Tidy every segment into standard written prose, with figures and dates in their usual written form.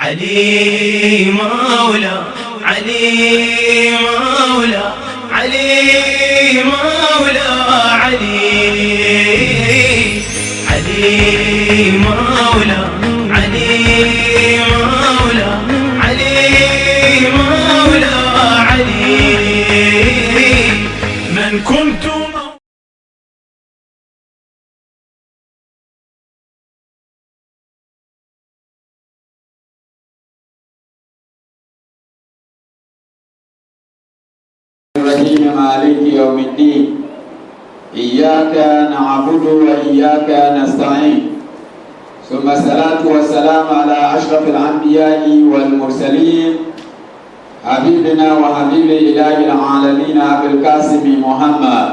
علي مولى علي مولى علي مولى علي علي مولى علي مولى علي مولى علي من كنت الرحيم مالك يوم الدين إياك نعبد وإياك نستعين ثم الصلاة والسلام على أشرف الأنبياء والمرسلين حبيبنا وحبيب إله العالمين أبي القاسم محمد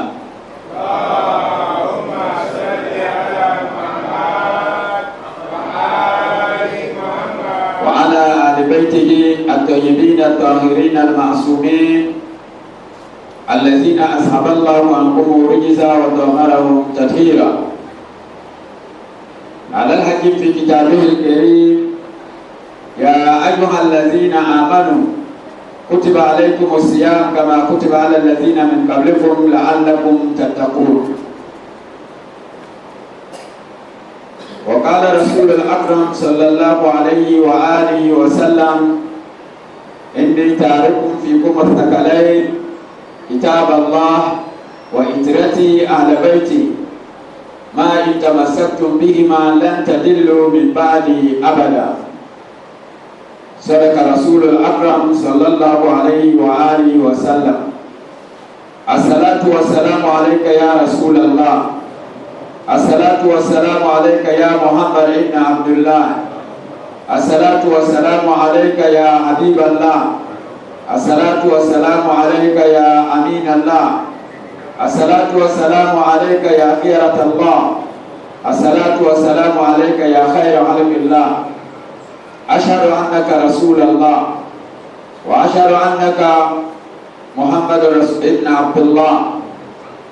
اللهم صل على محمد وآل محمد وعلى آل بيته الطيبين الطاهرين المعصومين الذين أذهب الله عنهم الرجز وطهرهم تطهيرا على الحكيم في كتابه الكريم يا أيها الذين آمنوا كتب عليكم الصيام كما كتب على الذين من قبلكم لعلكم تتقون وقال رسول الأكرم صلى الله عليه وآله وسلم إني تارك فيكم الثقلين كتاب الله وإترتي أهل بيتي ما إن تمسكتم بهما لن تدلوا من بعدي أبدا صدق رسول الأكرم صلى الله عليه وآله وسلم الصلاة والسلام عليك يا رسول الله الصلاة والسلام عليك يا محمد ابن عبد الله الصلاة والسلام عليك يا حبيب الله الصلاة والسلام عليك يا أمين الله الصلاة والسلام عليك يا خيرة الله الصلاة والسلام عليك يا خير خلق الله أشهد أنك رسول الله وأشهد أنك محمد رسول ابن عبد الله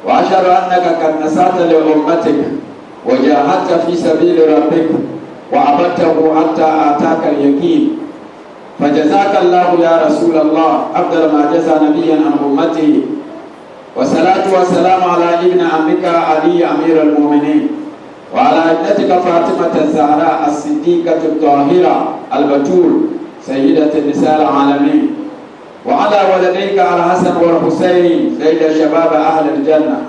وأشهد أنك قد نصرت لأمتك وجاهدت في سبيل ربك وعبدته حتى آتاك اليقين فجزاك الله يا رسول الله أفضل ما جزى نبيا عن أمته والصلاة والسلام على ابن عمك علي أمير المؤمنين وعلى ابنتك فاطمة الزهراء الصديقة الطاهرة البتول سيدة النساء العالمين وعلى ولديك الحسن والحسين سيد شباب أهل الجنة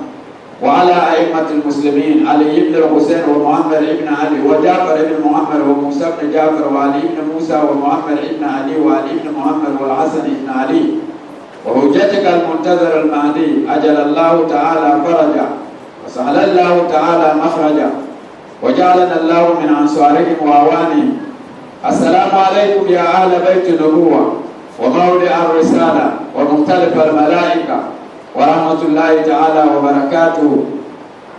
وعلى أئمة المسلمين علي بن الحسين ومحمد بن علي وجعفر بن محمد وموسى بن جعفر وعلي بن موسى ومحمد بن علي وعلي بن محمد والحسن بن علي وحجتك المنتظر المهدي أجل الله تعالى فرجا وسهل الله تعالى مخرجا وجعلنا الله من أنصارهم وأعوانهم السلام عليكم يا أهل بيت النبوة ومولع الرسالة ومختلف الملائكة ورحمة الله تعالى وبركاته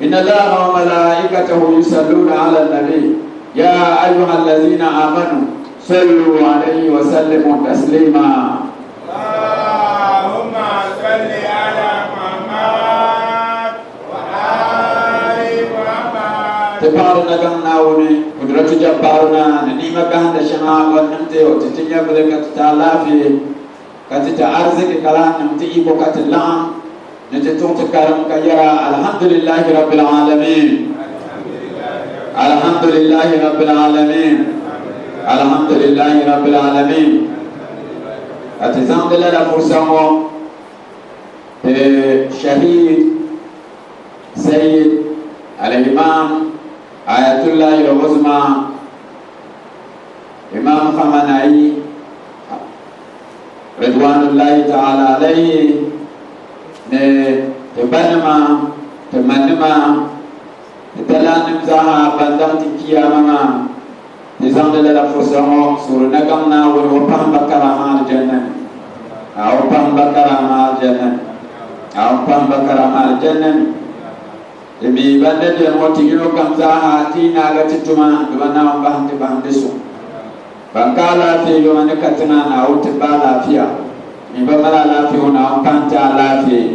إن الله وملائكته يصلون على النبي يا أيها الذين آمنوا صلوا عليه وسلموا تسليما اللهم صل على محمد وآل محمد Ti paɣiri Nagaŋ Naawuni Kudiratu Jabbaaruna ni ni'ima gahinda shɛŋa o ni niŋ ti o ti ti nyɛvili ka ti ti alaafee ka ti ti ariziki ka lahi niŋ ti iko ka ti laɣim ni ti tuɣi ti karim ka yɛra Alhamdulillahi Rabbil Aalamiin Alhamdulillahi Rabbil Aalamiin Alhamdulillahi Rabbil Aalamiin ka ti zaŋdi lala fursa ŋɔ ti Shaheed Sayyid Al-Imam Ayatullahi Al-Uzma Imam Khamenei Ridwanullahi Ta'ala alayhi ni ti banima ti manima ti talaannim zaaha ban daŋ ti kiyama maa ti zaŋdi lala fursa ŋɔ suuri Nagaŋ Naawuni o pahim ba karaama alijanna ni a o pahim ba karaama alijanna ni a o pahim ba karaama alijanna ni Ti mi ban na beni ŋɔ ti yino kam zaaha ti yi naagi ti tuma dama Naawuni bahim ti bahindi suŋ. Ban ka alaafee yoma ni katiŋa Naawuni ti ba alaafia. Mi ba mali alaafee ŋɔ Naawuni pahim ti alaafee.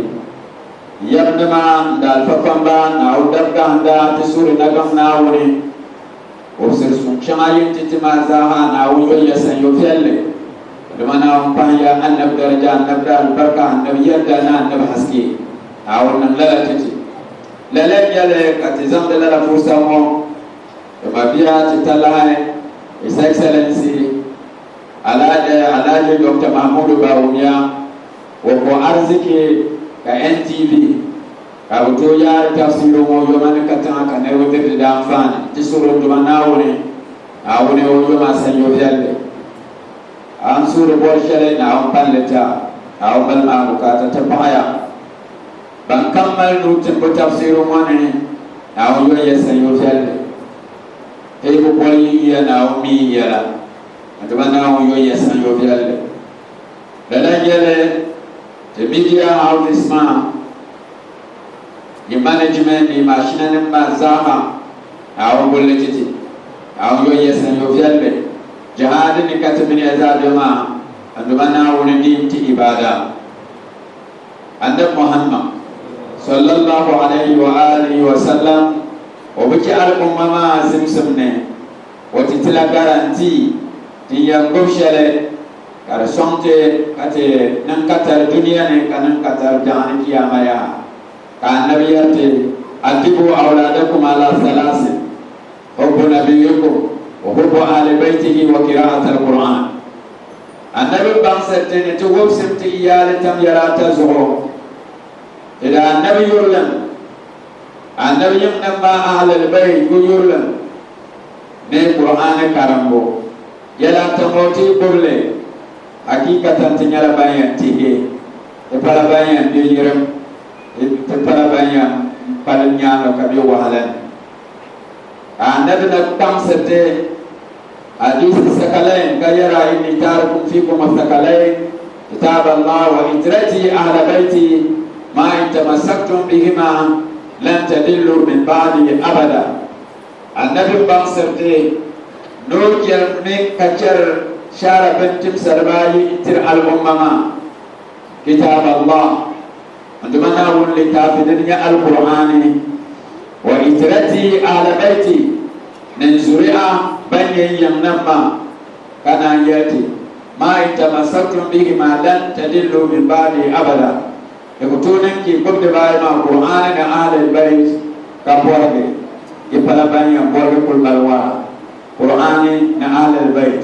Yabnima n da alifa kpamba Naawuni dab gahinda ti suhuri nagaŋ Naawuni. Wubisir suŋ shɛŋa yi ni ti ti maa zaaha, Naawuni yoli ya sanyoviɛlli. Dama Naawuni pahi ya Annabi daraja, Annabi daalibarika, Annabi yɛdda ni Annabi haske. Naawuni niŋ lala ti ti. Lala n-nyɛ li ka ti zaŋdi lala fursa ŋɔ ti mabia ti talahi His Excellency Alhaji Doctor Mahmudu Bawumia o ko ariziki ka NTV ka bɛ tooi yaari tafsiiri ŋɔ yoma ni katiŋa ka niriba diri di daanfaani ti suhuri Duuma Naawuni, Naawuni o yoma sanyoviɛlli. A ni suhuri bɔri shɛli Naawuni pali li ti a, Naawuni mali maa bukaata ti paɣiya. Ban kam mali nuu timbu tafsiiri ŋɔ ni, Naawuni yoli ya sanyoviɛlli. Ti yi bi boli yi yuya Naawuni mi yi yɛla, dama Naawuni yoli ya sanyoviɛlli. Lala n-nyɛ li ti media houses maa ni management ni maashinanim maa zaaha Naawuni bolli ti ti. Naawuni yoli ya sanyoviɛlli. Jihaadi ni ka ti mini ya zaa be maa, dama Naawuni di n-ti ibaada. Annabi Muhammad, Sallallahu alayhi wa alihi wa sallam, o bi chɛ al'umma maa zimsim ni, o ti ti la guarantee din yɛn gbubi shɛli ka di sɔŋ ti ka ti niŋ katari dunia ni ka niŋ katari biɛɣuni kiyama yaha. Ka Annabi yɛri ti, Addibu awladakum ala thalasin, hubbu nabiyyikum wa hubbu ahli baytihi wa qira'at al-Qur'an. Annabi baŋsir ti ni ti wubsim ti iyaali tam yɛla ata zuɣu. Ti daa Annabi yurilim, Annabi yiŋnim maa Ahlul Bayt gu yurilim ni Qur'aani karimbu. Yɛla ata ŋɔ ti yi gbubi li, hakikatan ti nyɛla ban yɛn tihi, ti pala ban yɛn be yirim, ti pala ban yɛn kpalim nyaaŋa ka be wahala ni. Ka Annabi na kpaŋsir ti Hadisi Sakalain ka yɛra, Inni taarikum fiikum Sakalain, kitaab Allah wa itrati ahla bayti ma in tamassaktum bihima lan tadillu min ba'di abada. Annabi baŋsir ti ni o chɛrimi ka chɛri shaara bintimsa dibaayi n-tiri al'umma maa, Kitaab Allah, N Duuma Naawuni litaafi din nyɛ Alkur'aani, wa itrati ahla bayti, ni n zuri'a ban nyɛ n yiŋnim maa, ka naan yɛli ti, Maa in tamassaktum bihima lan tadillu min ba'di abada, Di ku tooi niŋ ka yi gbubi dibaayi maa, Kur'aani ni Ahlil Bayt, ka bɔrigi, yi pala ban yɛn bɔrigi kuli mali wara, Kur'aani ni Ahlil Bayt.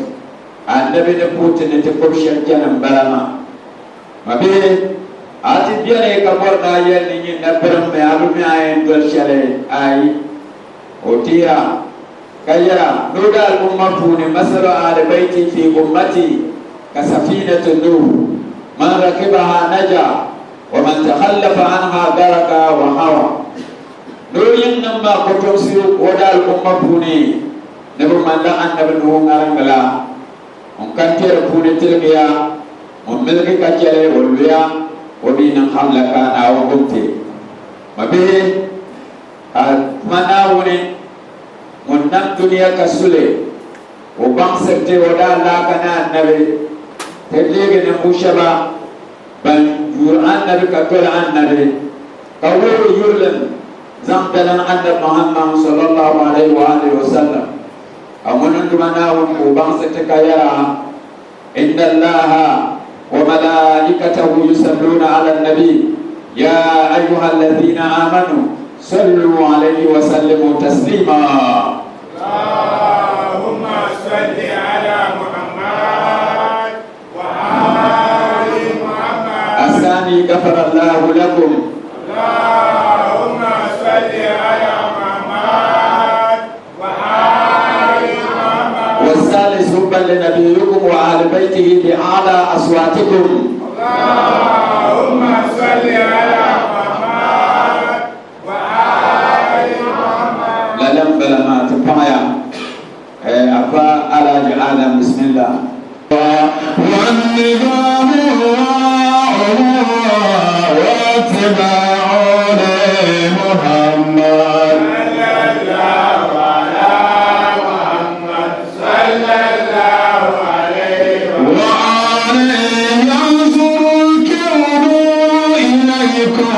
Annabi ni puhi ti ni ti gbubi shɛli chani m-bala maa. Mabihi, a ti beni ka bɔri ni a yɛli ni nyin na birimmi a bi mi a yɛn doli shɛli? Aai! O teera ka yɛra, ni o daa al'umma puuni, Masalu ahli bayti fi ummati ka safinati Nuh, man rakibaha naja wa man takhallafa anha garaka wa hawa. Ni o yiŋnim maa kɔtomsi o daa al'umma puuni ni bɛ ŋmanila Annabi Nuhu ŋariŋ la. Ŋun ka kpe di puuni tiligiya, ŋun miligi ka chɛ li o luya, o mi niŋ hallaka Naawuni gumti. Mabihi, ka tuma Naawuni ŋun nam dunia ka su li, o baŋsir ti o daalaaka ni Annabi, ti leegi ninvuɣ shɛba ban yuuri Annabi ka doli Annabi, ka wuhiri yurilim zaŋ dalim Annabi Muhammad sallallahu alayhi wa alihi wa sallam. Ka ŋuni n-Duuma Naawuni ka o baŋsi ti ka yɛra, Inna Allaha wa malaikatahu yusalluuna ala nabi ya ayyuha allazina amanu sallu alayhi wa sallimu taslima. Allahumma salli ala Muhammad wa ali Muhammad. Asani ghafara Allahu lakum. Allahumma salli ala Muhammad والثالث حبا لنبيكم وأهل بيته بأعلى أصواتكم. اللهم صل على محمد وآل محمد. للم بلا ما تبايا أفا على آدم بسم الله. والنظام واتباع لمحمد صلى الله على محمد صلى الله عليه وآله ينظر الكون إليكم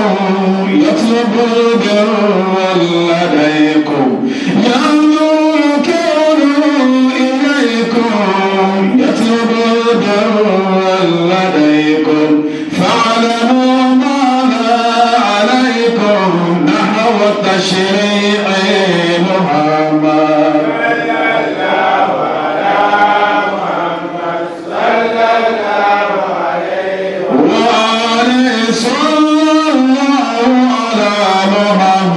يطلب البر لديكم ينظر الكون برا لديكم فاعلموا ماذا عليكم نحو تشريع محمد. صلى الله على محمد صلى الله عليه وآله. صلى الله على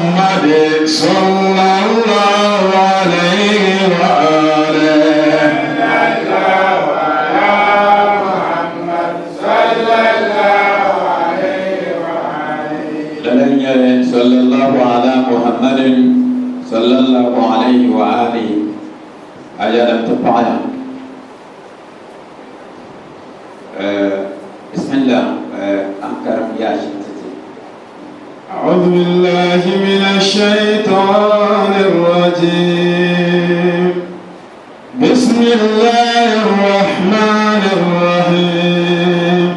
محمد صلى الله عليه وآله. صلى الله على محمد صلى الله عليه وآله. Lala n-nyɛli sallallahu ala Muhammadin sallallahu alayhi wa alihi a yɛlim ti paɣaya. Bismillah an karim yaashin ti ti. أعوذ بالله من الشيطان الرجيم. بسم الله الرحمن الرحيم.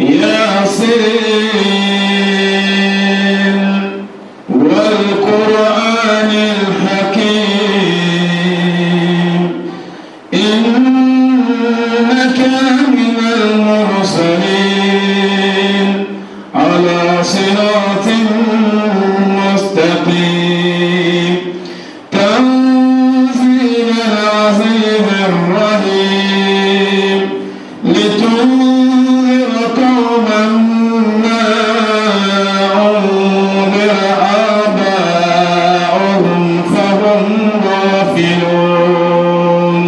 ياسين والقرآن الحكيم. إنك من المرسلين على صراط مستقيم. تنزيل العزيز الرحيم. لتنذر قوما ما أنذر آباؤهم فهم غافلون.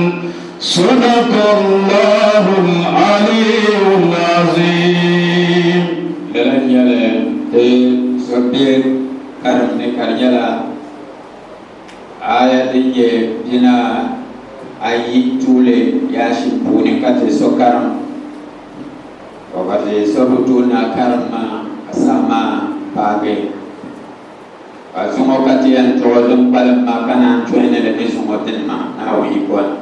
صدق الله العلي العظيم. Lala n-nyɛli ti so bɛ karim ni ka di nyɛla aya din nyɛ pina ayi tuuli yaashin puuni ka ti so karim. To ka ti so bi tooi na karim maa ka saha maa paagi. Ka zuŋɔ ka ti yɛn tuɣi din kpalim maa ka naan join li ni zuŋɔ dini maa Naawuni yiko ni.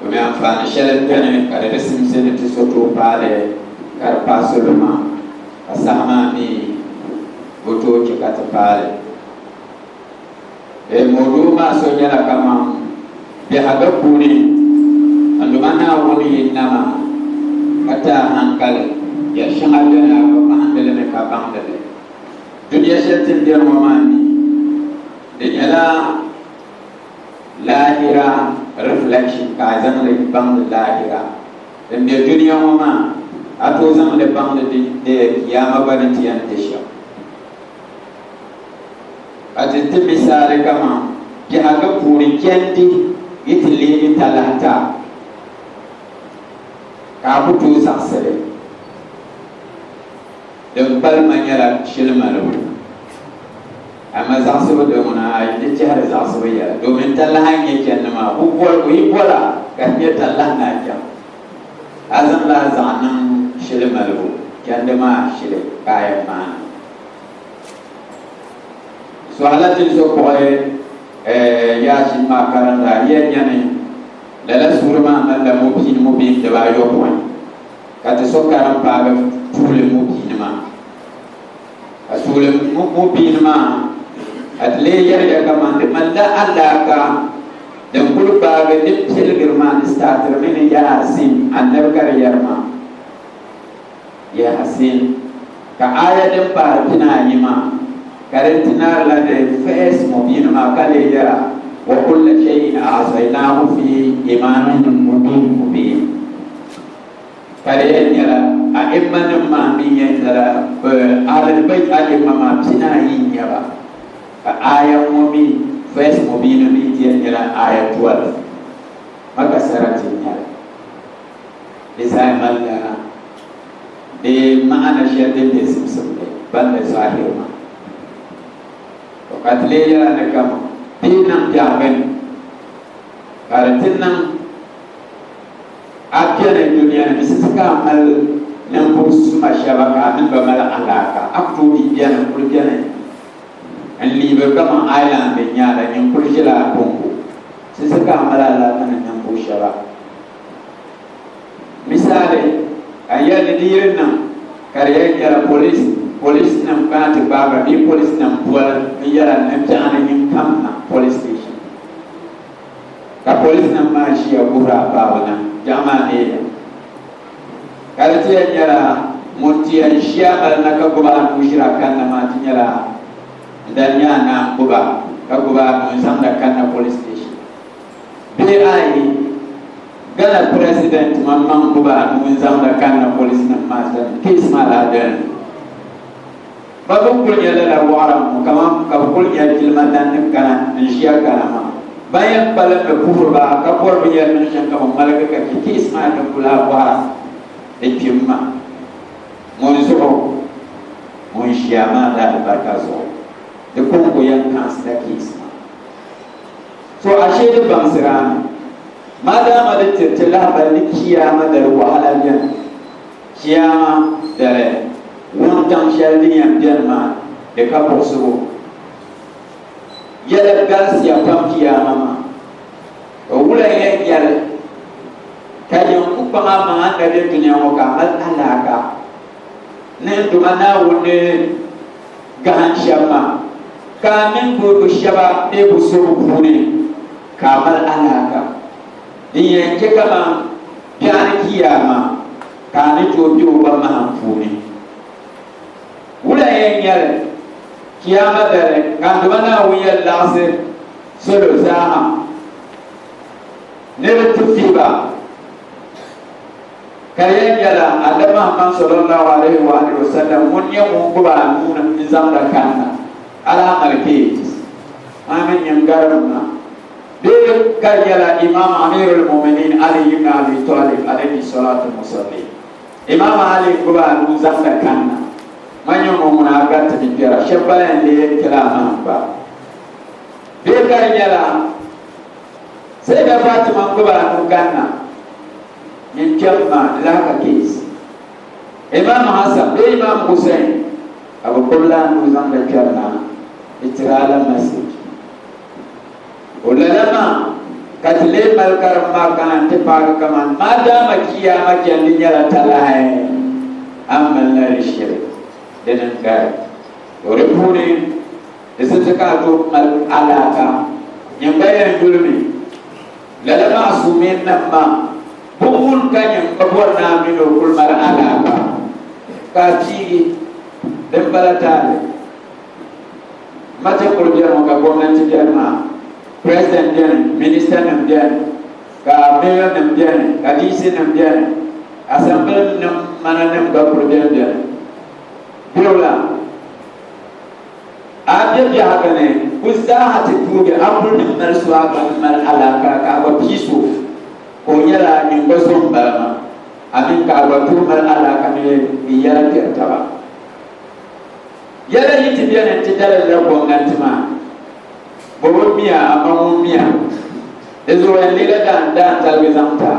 Domi anfaani shɛli beni ka di di simsi ni ti so tooi paali ka di paai salo maa ka saha maa mi bi tooi chɛ ka ti paali. Moodoo maa so nyɛla kaman biɛhigu puuni n Duuma Naawuni yi nama ka ti a hankali yɛl shɛŋa beni a bi kpahindi li mi ka baŋdi li. Dunia shɛli ti ni beni ŋɔ maa mi di nyɛla laahira reflection ka a zaŋ li baŋdi laahira. Din be dunia ŋɔ maa a tooi zaŋ li baŋdi di kiyaama gba ni ti yɛn be shɛm. Ka ti ti misaali kaman biɛhigu puuni chɛndi yi ti leegi talahi ta ka a ku tooi zaɣisi li. Din kpalima nyɛla shili malibu, amaa zaɣisibu di ŋuna a yi ti tɛhiri zaɣisibu yɛla, domin talahi n-nyɛ chɛndi maa. O yi bol a ka di nyɛ talahi ni a chaŋ, a zaŋla a zaɣa niŋ shili malibu chɛndi maa shili ka a yɛn maani. So hala ti so kpuɣi Yaashin maa karinda, yi yɛn nya ni lala suuri maa malila mubiin mubiin dibaayɔpɔin. Ka ti so karim paagi tuuli mubiini maa. Ka tuuli mubiini maa ka ti lee yɛliya kaman di malila alaaka din kuli gbaagi di piligiri maa ni staatiri mi ni Yaasin, Annabi ka di yɛri maa, Yaasin. Ka aaya din paari pinaayi maa ka din ti naarila di first mubiini maa ka lee yɛra, Wa kulla shay'in ahsaynaahu fi imaamin mubiin. Ka di yɛn nyɛla a'immanim maa mi yɛn nyɛla bɛ Ahlul Bayt a'imma maa pinaayi n-nyɛ ba, ka aaya ŋɔ mi first mubiini mi ti yɛn nyɛla aaya 12. Maka sarati n-nyɛ li. Di zaa malila di ma'ana shɛli din be zimsim ni ban ni zahiri maa. To ka ti lee yɛla ni kaman di yi niŋ biɛhigu ni ka di ti niŋ a beni dunia ni misisi ka a mali ninvuɣ suma shɛba ka a mini ba mali alaaka, a ku tooi di beni n-kuli beni n-liibi kaman island din nyɛ a la, nyin kuli ʒila a kɔŋko. Sisi ka a mali alaaka ni ninvuɣ shɛba. Misali, ka n yɛli ni di yi di niŋ ka di yɛn nyɛla police police nim kana ti gbaai ba bee police nim boli n yɛla ni biɛɣu ni nyin kam na police station ka police nim maa ʒiya guhiri a baabu na. Biɛɣu maa neeya. Ka di ti yɛn nyɛla ŋun ti yɛn ʒi a mali na ka gbubi a nuu ʒiri a kanna maa ti nyɛla n dan nyɛ a naa n-gbubi a ka gbubi a nuu n-zaŋdi a kanna police station. Bee ayi, Ghana president maŋmaŋ gbubi a nuu n-zaŋdi a kanna police nim maa sani, case maa lahi beni. Ba bɛ kuli nya lala wɔɣira ŋɔ kaman ka bɛ kuli nya jilima dan ni kana n-ʒiya kana maa. Ban yɛn kpalim mi puhiri ba ka bɔri bɛ yɛn niŋ shɛm ka bɛ ŋmaligi ka chɛ case maa din kuli lahi bɔhira di kpim ma. Ŋun zuɣu ŋun ʒiya maa daalibarika zuɣu di kɔŋko yɛn consider case maa. So ashee di baŋsiri a mi. Madama di tiri ti lahibali ni chiyaama dali wahala beni. Chiyaama dali wuntaŋ shɛli din yɛn beni maa di ka buɣisibu. Yɛla galisiya pam chiyaama maa. Ka wula yɛn nyɛli ka yɛn ku kpaŋ a maŋa n-na be dunia ŋɔ ka a mali alaaka ni n Duuma Naawuni ni gahim shɛm maa, ka a mini bɛ bi shɛba bee bɛ so bɛ puuni ka a mali alaaka din yɛn chɛ kaman biɛɣuni kiyaama ka a ni tooi be o gba mahim puuni. Wula yɛn nyɛli kiyaama dali ka n Duuma Naawuni yɛn laɣisi salo zaaha ni di ti vihi ba? Ka di yɛn nyɛla Annabi Muhammad sallallahu alaihi wa alihi wa sallam ŋun nyɛ ŋun gbubi a nuu ni n-zaŋda kanna alaamali kees maa mi nyɛ n-garim ma bee ka di nyɛla Imam Amirul Muminin Ali ibn Abi Talib alayhi salatu musallim Imam Ali n-gbubi a nuu zaŋda kanna ma nyɛ ŋun ŋuna a gariti mi kpɛra shɛba ban yɛn lee kpɛla a mahim gba bee ka di nyɛla Sayyida Fatima n-gbubi a nuu kanna Nyin kpɛm maa di lahi ka case. Imam Hassan bee Imam Hussein ka bɛ gbubi la nuu zaŋdi kpɛri na di tiri a la message. O lala maa ka ti lee mali karim maa kana n-ti paagi kaman maadaama kiyaama chandi nyɛla talahi a ni malila di shiri dini n-gari. To di puuni di simsi ka a tooi mali alaaka nyin gba yɛn yulimi. Lala ma'asuumin nim maa, bɛ ŋun ka nyɛ m-ba bɔri ni a mini o kuli mali alaaka, ka a piigi din pala taali. Mate kuli beni ŋɔ ka gomnanti beni maa, President beni, Minister nim beni, ka Mayor nim beni, ka DC nim beni, Assembly nim mana nim gba kuli beni beni. Biɛwula. A be biɛhigu ni, bɛ zaaha ti tuugi a kuli ni mali so a gba ni mali alaaka ka a gba pii so ka o nyɛla nyin gba zo m-bala maa, a mini ka a gba tooi mali alaaka ni bɛ yɛla kpɛri taba. Yɛla yi ti beni nti daliri la gomnanti maa, bɛ bi mi a, amaa ŋun mi a. Di zuɣu yɛn leela daan daan taligi zaŋ ti a.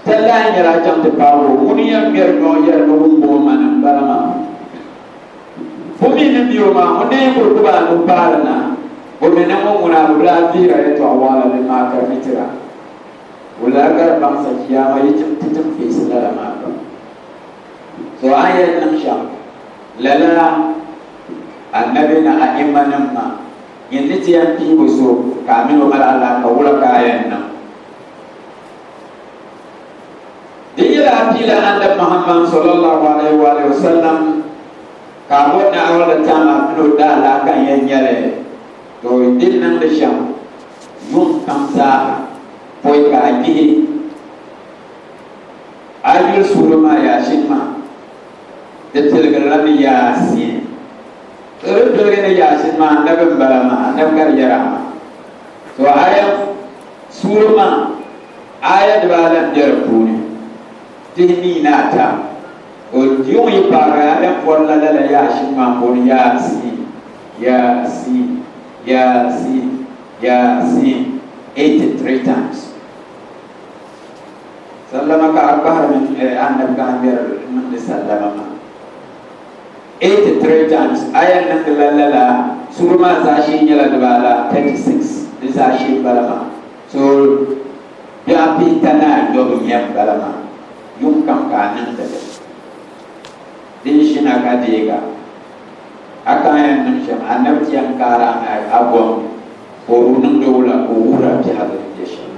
Talahi nyɛla a chaŋ ti paagi o, ŋuni yɛn ŋmɛri noo yɛri ni ŋumbɔŋɔ mani m-bala maa. O mi ni mi o maa, ŋun dee kuli gbubi a nuu paari na, o mi ni ŋun ŋuna a bi lahi vihira yɛtɔɣ waɣila din maa ka vi tira. O lahi gari baŋsa chiyaama yi ti ti feesi lala maa pam. So a ni yɛn niŋ shɛm lala Anabi ni a'immanim maa, nyin ni ti yɛn piigi so ka a mini o mali alaaka, wula ka a yɛn niŋ? Di nyɛla a piila Annabi Muhammad sallallahu alaihi wa alihi wasallam ka a bɔri ni a all the time a mini o daalaaka n-yɛn nyɛli to di ni niŋdi shɛm yuŋ kam zaaha pɔi ka a gbihi a yuli suuri maa Yaashin maa di tiligirila ni Yaasiin. So di tiligi ni Yaashin maa Annabi m-bala maa, Annabi ka di yɛra maa. So a yɛn Suuri maa aaya dibaala m-be di puuni, dihi mi ni ata. O yuŋ yi paagi a yɛn bɔrila lala Yaashin maa m-booni Yaasiin, Yaasiin, Yaasiin, Yaasiin 83 times. Sallama ka a gbahiri mini Annabi ka a ŋmɛri niŋdi sallama maa 83 times. A yɛn niŋdila lala suuri maa zaashee nyɛla dibaala 36 di zaashee m-bala maa. So biɛɣu pihita ni ayɔbu n-yɛn bala maa, yuŋ kam ka a niŋdi li. Din ʒina ka deega, a ka a yɛn niŋ shɛm, Anabi ti yɛn kaari a mi a gom ni, ka o niŋdi wula ka o wuhiri a biɛhigu ni be shɛm.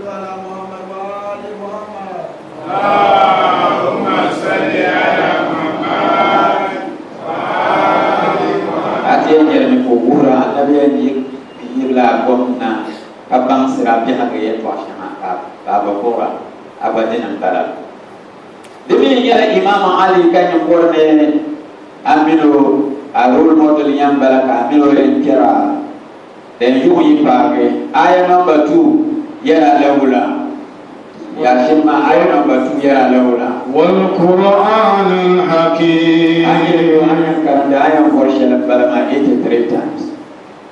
a bi kpuɣira, a gba dini m-bala. Di mi nyɛla Imam Ali ka nyin bɔri ni a mini o a role model yɛn bala ka a mini o yɛn kpɛra din yuŋ yi paagi. Aya number 2 yɛla lawula. Yaa shim maa aya number 2 yɛla lawula. والقرآن الحكيم. A yɛli yo a yɛn karimdi a yɛn bɔri shɛli m-bala maa 83 times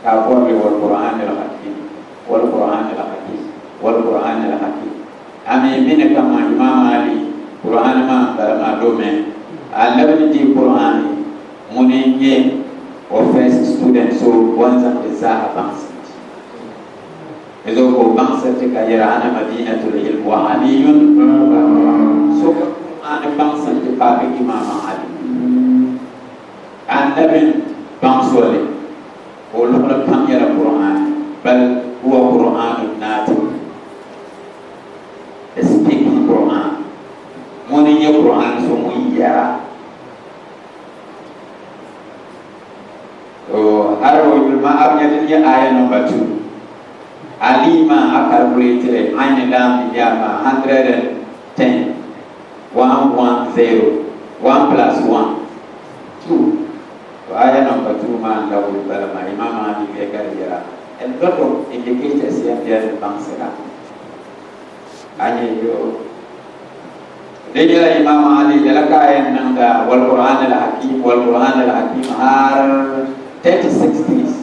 ka a bɔri li wal-Qur'an al-Hakim wal-Qur'an al-Hakim wal-Qur'an al-Hakim. A mi mi ni kaman Imam Ali Qur'ani maa m-bala maa domin Annabi ni deei Qur'ani ŋuni n-nyɛ o first student so o ni zaŋ di zaaha baŋsi ti. Di zuɣu ka o baŋsiri ti ka yɛra ana madinatul ilm wa aliyun so ka Qur'ani baŋsim ti paagi Imam Ali. Annabi baŋsi o li ka o luɣili pam nyɛla Qur'ani bal huwa Qur'anun naatiq. The speaking Quran. Ŋuni n-nyɛ Quran so ŋun yɛra. So har o yuli maa a bi nya din nyɛ aya number 2. Ali maa a calculate li aini lam ni ya maa 110 1 1 0 1 plus 1 2. So aya number 2 maa n-labi bala maa Imam Ali bɛ ka di yɛra. A lot of indicators yɛn beni baŋsira. A nyɛ yo. Di nyɛla Imam Ali lala ka a yɛn niŋda wal Qur'an al Hakim wal Qur'an al Hakim har 36 days.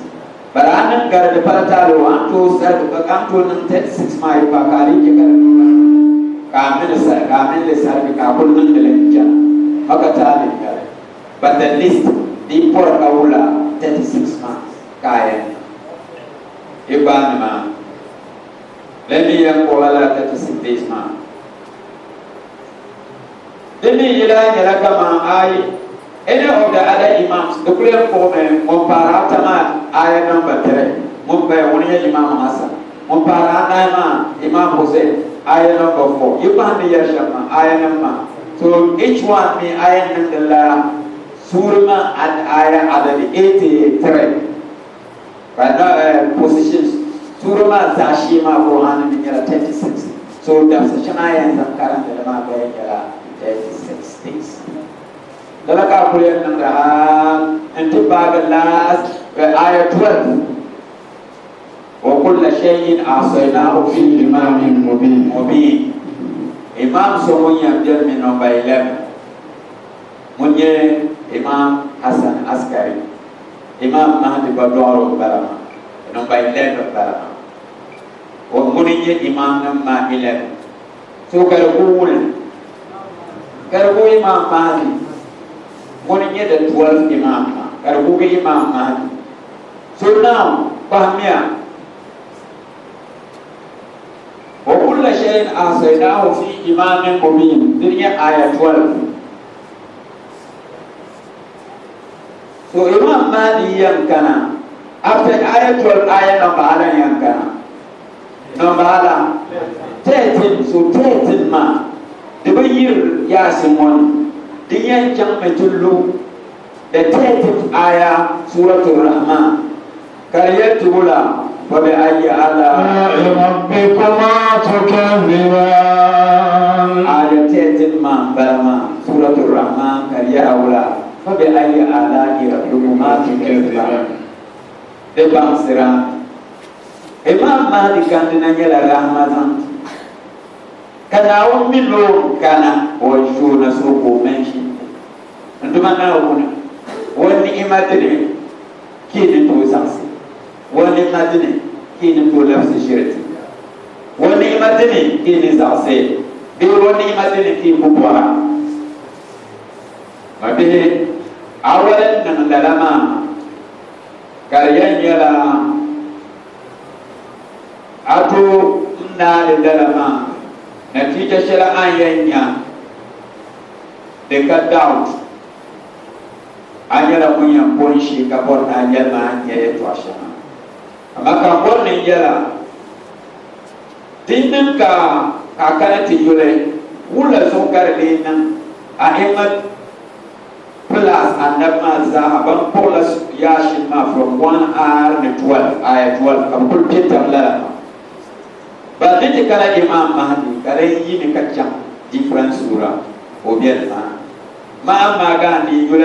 But a niŋ gari di pala taali o, a ni tooi sarigi ka a ni tooi niŋ 36 maa yi paai ka a dii chɛ ka di niŋ ka a mini sari ka a mini li sarigi ka a kuli niŋdi li n-chana. Maka taali n-nyɛli. But the list di yi pɔri ka wula 36 maa ka a yɛn niŋ. Yi gbaai ni maa. Bɛ mi yɛn kpuɣila lala 36 days maa. Di mi yi lahi nyɛla kaman ayi any of the other imams di kuli yɛn kpuɣimi ŋun paari ata maa aya number 3 ŋun paya ŋuni nyɛ Imam Hassan ŋun paari anahi maa Imam Hussein aya number 4 yi kpahi ni yɛri shɛm maa aya nim maa so each one mi a yɛn niŋdi la suuri maa aya adadi 83. Ka na positions tuuri maa zaashee maa Qur'aani ni nyɛla 36. So dabisa shɛŋa a yɛn zaŋ karindi li maa gba yɛn nyɛla 36 days. Lala ka a kuli yɛn niŋdi hal n-ti paagi last aya 12. Wa kulla shay'in ahsaynahu fi imamin mubin. Imam so ŋun yɛn beni mi number 11 ŋun nyɛ Imam Hassan Askari. Imam Mahdi gba dɔɣiri o bala maa, number 11 bala maa. O ŋuni n-nyɛ Imam nim maa 11. So ka di ku wuli ka di ku Imam Mahdi ŋuni n-nyɛ the 12 Imam maa ka di ku Imam Mahdi. So now kpahimiya wa kulla shay'in ahsaynahu fi imamin mubin din nyɛ aya 12. So Imam Mahdi yɛn kana after ayah 12 ayah number ala yɛn kana number ala 13. So 13 maa di bi yiri yaasi ŋɔ ni di yɛn chaŋ mi ti lu the 13th ayah Suratul Rahman ka di yɛli ti wula fa bi ayi ala rabbikuma tukadhiban. Ayah 13 maa n bala maa Suratul Rahman ka di yɛra wula fa bi ayi ala rabbikuma tukadhiban. Di baŋsira Imam Mahdi kandina nyɛla rahma zaŋ ti ka Naawuni mi ni o kana o show na so ka o mention n duma Naawuni o ni'ima dini ka yi ni tooi zaɣisi o ni'ima dini ka yi ni tooi labisi ʒiri ti o ni'ima dini ka yi ni zaɣisi bee o ni'ima dini ka yi ku bɔra ma bihi awali niŋ lala maa ka di yɛn nyɛla a tooi n naali lala maa natija shɛli a ni yɛn nya di ka doubt a nyɛla ŋun yɛn bo n-shee ka bɔri ni a yɛli ma a ni nya yɛltɔɣa shɛŋa. Amaa ka m bɔri ni n yɛl a, di niŋ ka a kana ti yuli wula zuɣu ka di lee niŋ a A'imma plus Anabi maa zaaha ban kpuɣila Yaashin maa from 1 hour ni 12 aya 12 ka bɛ kuli kpe tam lala maa. But di ti kana Imam Mahdi. ka di yi ni ka chaŋ different sura ka o be nimaani. Ma amaa ka a ni yuli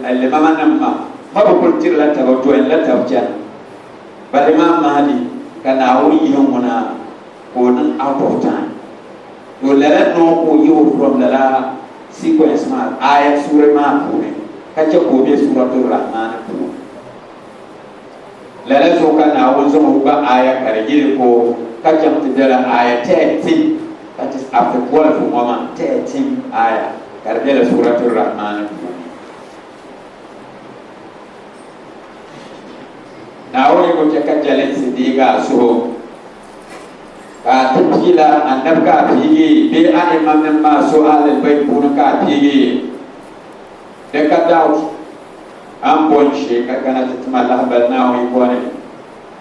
alimama nim maa, ma bi kuli tirila taba joinila tab chana. But Imam Mahdi ka Naawuni yihi ŋuna ka o niŋ out of time. To lala noo ka o yihi o from lala sequence maa aya suuri maa puuni ka chɛ ka o be Suratul Rahman puuni. Lala zuɣu ka Naawuni zaŋ o gba aya ka di yi di ko ka chaŋ ti bela aya 13, that is after 12 ŋɔ maa, 13 aya ka di bela Suratul Rahman puuni. Naawuni yi ku chɛ ka jɛlinsi deeg a suhu, ka a ti piila annabi ka a piigi bee a imamnim maa so Ahlul Bayt puuni ka a piigi, di ka doubt a ni bo n-shee ka kana ti tima lahibali Naawuni yiko ni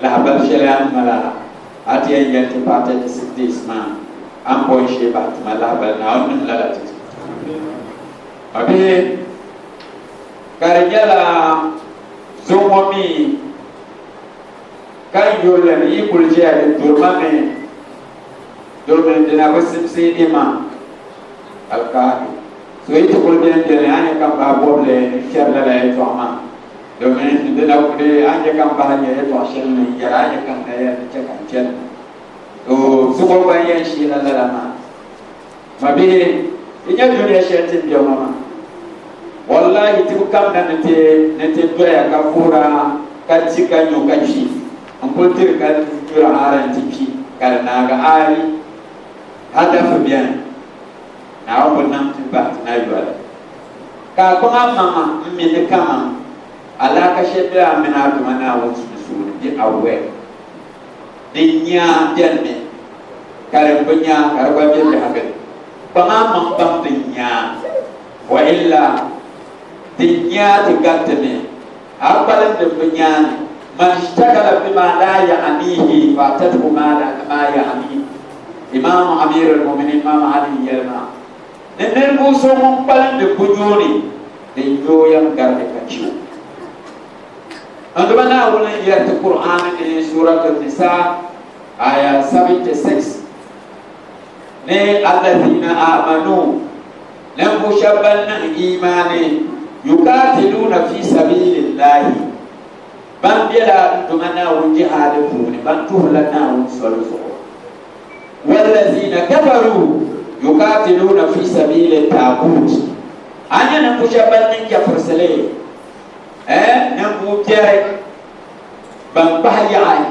lahibali shɛli a ni mali a a ti yɛn yɛli ti paai 36 days maa, a ni bo n-shee bahi tima lahibali Naawuni niŋ lala ti ti. Mabihi, ka di nyɛla zuŋɔ mi ka n yurilim yi kuli ʒeya di durima mi domin di na bi simsi Imam Alkaahi. So yi ti kuli beni beni a ni nya ka m bahi bɔbili n-kpɛri lala yɛltɔɣa maa domin di na di a ni nya ka m bahi nya yɛltɔɣa shɛli ni n yɛra a ni nya ka n na yɛli ni chɛ ka n chani. To zuŋɔ gba n yɛn sheela lala maa. Mabihi, yi nya dunia shɛli ti ni be ŋɔ maa? Wallahi ti bi kamina ni ti ni ti doya ka vuhira ka di ka nyu ka kpi n-kuli diri ka nyuri aara nti kpi ka di naagi. Aai, hadafi beni. Naawuni bi nam ti bahi ti na yoli. Ka a kpaŋ amaŋa m-mi ni kaman alaaka shɛli be a mini a Duuma Naawuni sunsuuni be aware. Din nya beni mi, ka din bi nya ka di gba be biɛhigu ni. Kpaŋ a maŋ baŋ din nya, wa illa din nya ti gariti mi, a kpalim din bi nya ni. Man ishtagala bima la ya'nihi fatathu ma la ma ya'nihi. Imam Amir al-Muminin Imam Ali yɛli maa, ni ninvuɣ so ŋun kpalim di bunyoo ni, din nyoo yɛn garimi ka chɛ o. Anduba Naawuni n yɛri ti Qur'aani ni Surat Nisa aya 76 ni Allazina amanu ninvuɣ shɛba ban niŋ imaani yukatiluna fi sabilillahi ban bela Nduma Naawuni jihaadi puuni ban tuhirila Naawuni soli zuɣu wallazina kafaru yukatiluna fi sabili taagut a nya ninvuɣ shɛba ban niŋ chɛfurisili Eh, ninvuɣ biɛri ban kpahi yaɣi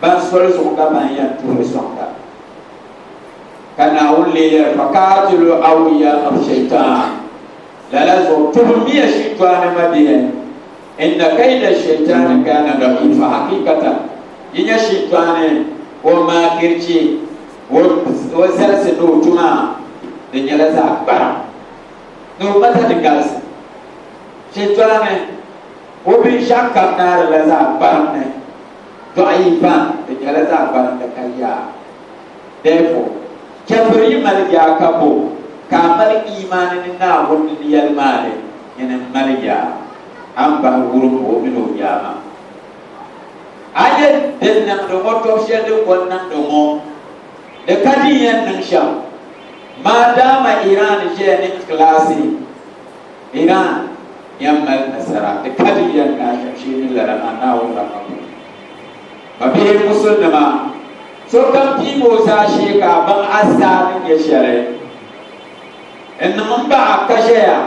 ban soli zuɣu ka ban yɛn tuhiri sɔŋda. Ka Naawuni lee yɛli, Fakaatilu awliya ash-shaytan, lala zuɣu tuhimiya shintɔɣani mabihi, inna kayda ash-shaytani kana da'ifa, hakikatan yi nya shintɔɣani o maakirchi, o zalisi ni o tuma di nyɛla zaɣ kpariŋ, ni o mata di galisi. Shintɔɣani o binshɛɣu kam naarila zaɣ kparim ni dɔɣi ban di nyɛla zaɣ kparim di ka yaa. Therefore, chɛfiri yi mali yaa ka bo ka a mali imaani ni Naawuni ni yɛlimaali, nyini m-mali yaa. A ni bahi wurim o mini o yaa maa. A nya din niŋdi ŋɔ tɔbu shɛli din ko n-niŋdi ŋɔ, di ka din yɛn niŋ shɛm. Maadaama Iran ʒiya ni ikhlaasi Iran yɛn mali nasara di ka di yɛn naai shɛm shee ni lala maa Naawuni rahma puuni. Mabihi Musulinima, sokam piigi o zaashee ka a baŋ a saa ni nyɛ shɛli n niŋ m baɣa ka ʒɛya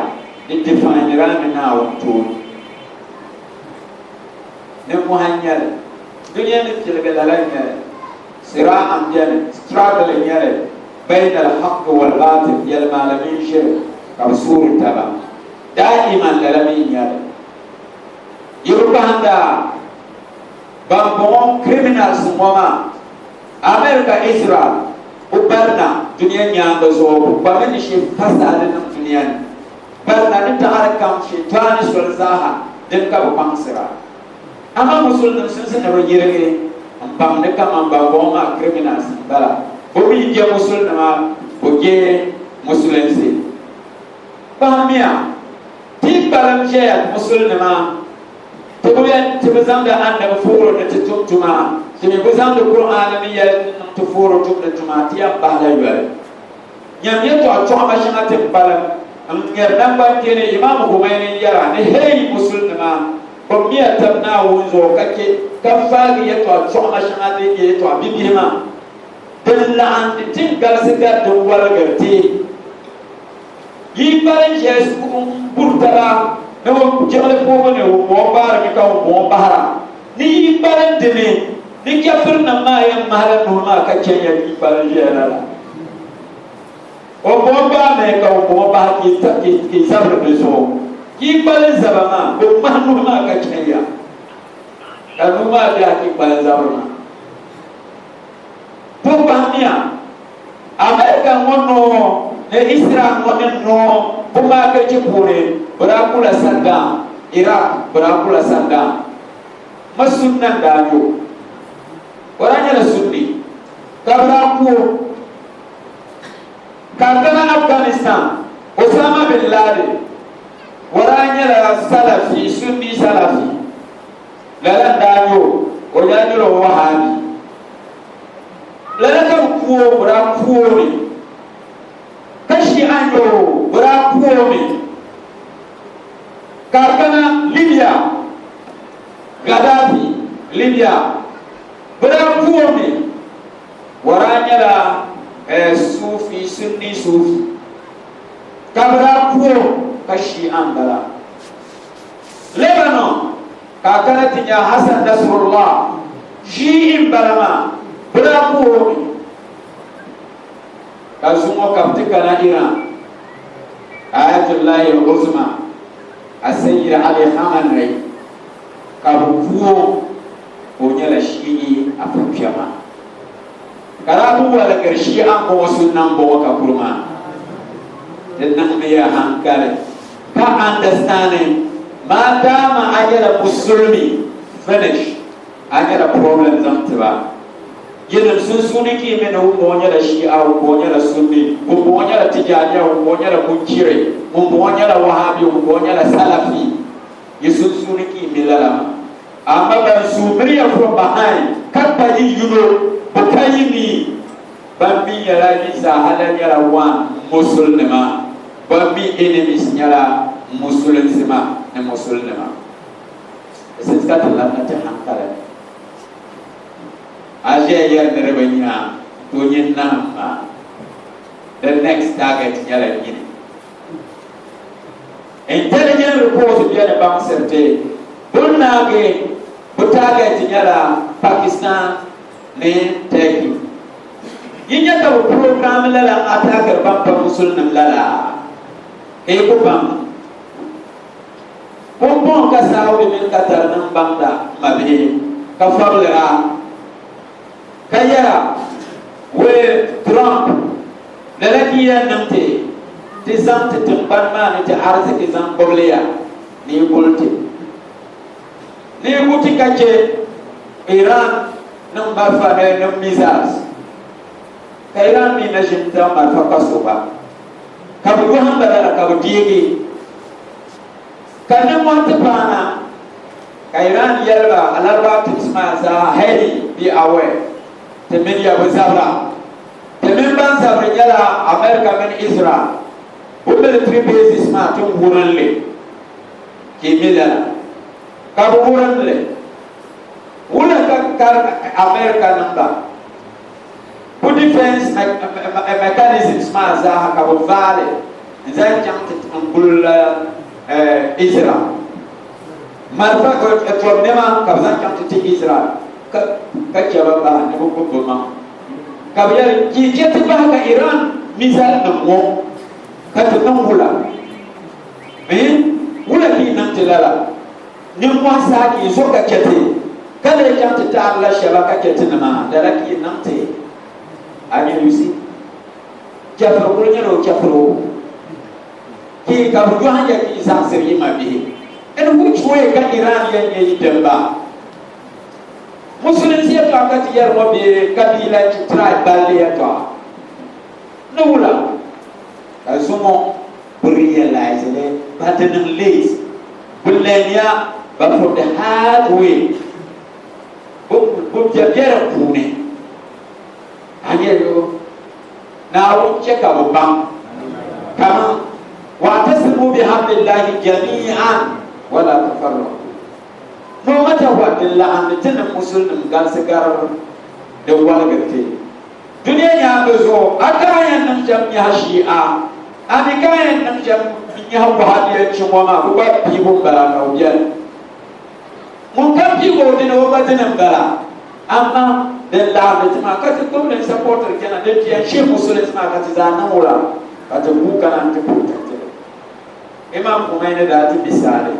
di definira ni Naawuni tooni. Nimmohi n nyɛli, dunia ni piligi lala n nyɛli, sira'a m beni, struggle n nyɛli, Bayna al-haqqi wal-batil, yɛlimaŋli mini ʒiri ka bɛ suuri taba. Daa'iman lala mi n-nyɛ li. Yi bi kpahinda ban bɔŋɔ criminals ŋɔ maa, America, Israel, bɛ barina dunia nyaaŋa zuɣu, bɛ kpami ni shee fasaadi niŋ dunia ni. Barina ni taɣiri kam shintɔɣani soli zaaha dini ka bɛ kpaŋsira. Amaa Musulinim sunsi ni bi yirigi n baŋ ni kaman bambɔŋɔ maa criminals n bala. Bɛ mi je Musulinima, bɛ je Musulinsi. Kpahimmiya, ti kpalim ʒeya Musulinima, ti bi yɛn, ti bi zaŋdi Annabi fuhuri ni ti tum tuma. Ti mi bi zaŋdi Kur'aani ni yɛli n-niŋ ti fooro tumdi tuma, ti yɛn bahila yoli. Nyam yɛtɔɣ chɔɣima shɛŋa ti ni kpalim n-ŋmɛri naŋgbankpeeni Imam Khomeini n-yɛra ni, Hey Musulinima! Kpabimiya tab Naawuni zuɣu ka chɛ ka faagi yɛtɔɣ chɔɣima shɛŋa din nyɛ yɛtɔɣ bibihi maa din laɣindi ti n-galisi gari din waligiri ti. Yi kpalim ʒiɛya m-buri taba ni ŋun jiɣili puhibu ni ŋumbɔŋɔ gbaarimi ka ŋumbɔŋɔ bahira. Ni yi kpalim di ni, ni chɛfirinim maa yɛn ŋmahila nuhi maa ka chɛn ya yi kpalim ʒiɛya lala. Ŋumbɔŋɔ gbaami ka ŋumbɔŋɔ bahi ka yi zabiri di zuɣu. Yi kpalim zaba maa, bɛ ŋmahi nuhi maa ka chɛn ya, ka nuu maa biɛhi ka yi kpalim zabiri maa. Pumpahimiya, America ŋɔ noo ni Israel ŋɔ ni noo bɛ maakirichi puuni bɛ daa kula Saddam, Iraq bɛ daa kula Saddam. Ma Sunna n-daa nyɛ o. O daa nyɛla Sunni ka bɛ daa ku o. Ka a kana Afghanistan, Osama bin Laden, o daa nyɛla Salafi, Sunni Salafi. Lala n-daa nyɛ o, o daa nyɛla o Wahabi. Lala ka bɛ ku o, bɛ daa ku o mi. Ka Shia nyɛ o, bɛ daa ku o mi. Ka a kana Libya, Gaddafi, Libya, bɛ daa ku o mi. O daa nyɛla Sufi, Sunni Sufi. Ka bɛ daa ku o ka Shia m-bala. Lebanon ka a kana ti nya Hassan Nasrallah Shi'i m-bala maa, bɛ daa ku o mi. Ka zuŋɔ ka bɛ ti kana Iran, Ayatollahi al-Uzma As-Sayyid Ali Khamenei ka bɛ ku o ka o nyɛla Shi'i afa kpɛma. Ka daa bi waligiri Shi'a m-bɔŋɔ Sunna m-bɔŋɔ ka kuri maa. Di niŋmiya hankali. Ka understanding maadaama a nyɛla musulimi finish a nyɛla problem zaŋ ti ba. Yinim sunsuuni ka yi mi ni ŋumbɔŋɔ nyɛla Shia, ŋumbɔŋɔ nyɛla Sunni, ŋumbɔŋɔ nyɛla Tijaniya, ŋumbɔŋɔ nyɛla Munkiri, ŋumbɔŋɔ nyɛla Wahabi, ŋumbɔŋɔ nyɛla Salafi. Yi sunsuuni ka yi mi lala maa. Amaa ban suui miriya from behind ka kpa yi yino bɛ ka yi mi. Ban mi nyɛla yi zaaha la nyɛla one Musulinima, ban mi enemies nyɛla Musulinsima ni Musulinima. Di simsi ka ti labina ti hankali ni. A ʒiya yɛri niriba nyina to nyin nahim maa, the next target nyɛla nyini. Intelligence report beni baŋsiri ti bɛ naagi bɛ target nyɛla Pakistan ni Turkey. Yi nya ka bɛ program lala n-attackiri ban pa musulinim lala ka yi ku baŋ. Pumpɔŋ ka Saudi mini Qatar nim baŋda mabihi ka fabilira ka yɛra wee Trump lala ka yi yɛn niŋ ti ti zaŋ ti tiŋgbani maa ni ti ariziki zaŋ gbubili ya ni yi kuli ti. Ni yi ku ti ka chɛ Iran niŋ malifa ni niŋ missiles, ka Iran mi na ʒini zaŋ malifa kpa so gba, ka bɛ yɔhim ba lala ka bɛ deegi, ka nimmɔhi ti paana, ka Iran yɛli ba Alaribaab timsi maa zaa, Hey, be aware, ti mini ya bi zabira. Ti mini ban zabiri nyɛla America mini Israel. Bɛ military bases maa ti wurim li. Ka yi mi lala, ka bɛ wurim li. Wula ka ka America niŋda? Bɛ defense mechanisms maa zaaha ka bɛ vaai li n-zaŋ chaŋ ti n-guli Israel. Malifa tɔbu nɛma ka bɛ zaŋ chaŋ ti ti Israel ka ka chɛ ba bahi ni bɛ gbubi bɛ maŋa. Ka bɛ yɛli, Yi chɛ ti bahi ka Iran missile nim ŋɔ ka ti niŋ wula? Eeh! Wula ka yi niŋ ti lala? Nimmɔhi saha ka yi zo ka chɛ ti, ka lee chaŋ ti taarila shɛba ka chɛ tinima, lala ka yi niŋ ti. A nya Lusi? Chɛfiri kul nyɛla o chɛfiri o. Ka yi ka bɛ yɔhi ya ka yi zaɣisiri yi mabihi. In which way ka Iran yɛn nyɛ yi dimba? Musulinsi yɛtɔɣa ka ti yɛri ŋɔ bee kabiila tribe balli yɛtɔɣa? Ni wula ka zuŋɔ Bɛ realize li ba di niŋ late. Bɛ learn ya ba from the hard way. Bɛ bɛ be di puuni. A nya yo, Naawuni chɛ ka bɛ baŋ kaman, Wa'tasimu bihablillahi jami'an wala tafarraqu. No matter what, din laɣindi ti ni Musulinim galisi gari din waligiri ti. Dunia nyaaŋa zuɣu, a ka a yɛn niŋ shɛm nyahi Shi'a, a mi ka a yɛn niŋ shɛm nyahi Wahabiyanchi ŋɔ maa, bɛ gba piibu m-bala ka bɛ beni. Ŋun kam piigi o dini, o gba dini m-bala. Amaa din laɣindi ti maa ka ti gbubi li n-sapɔtiri chana, din ti yɛn shihi musulinsi maa ka ti zaa niŋ o la, ka ti guui kana nti protect li. Imam Khomeini daa ti misaali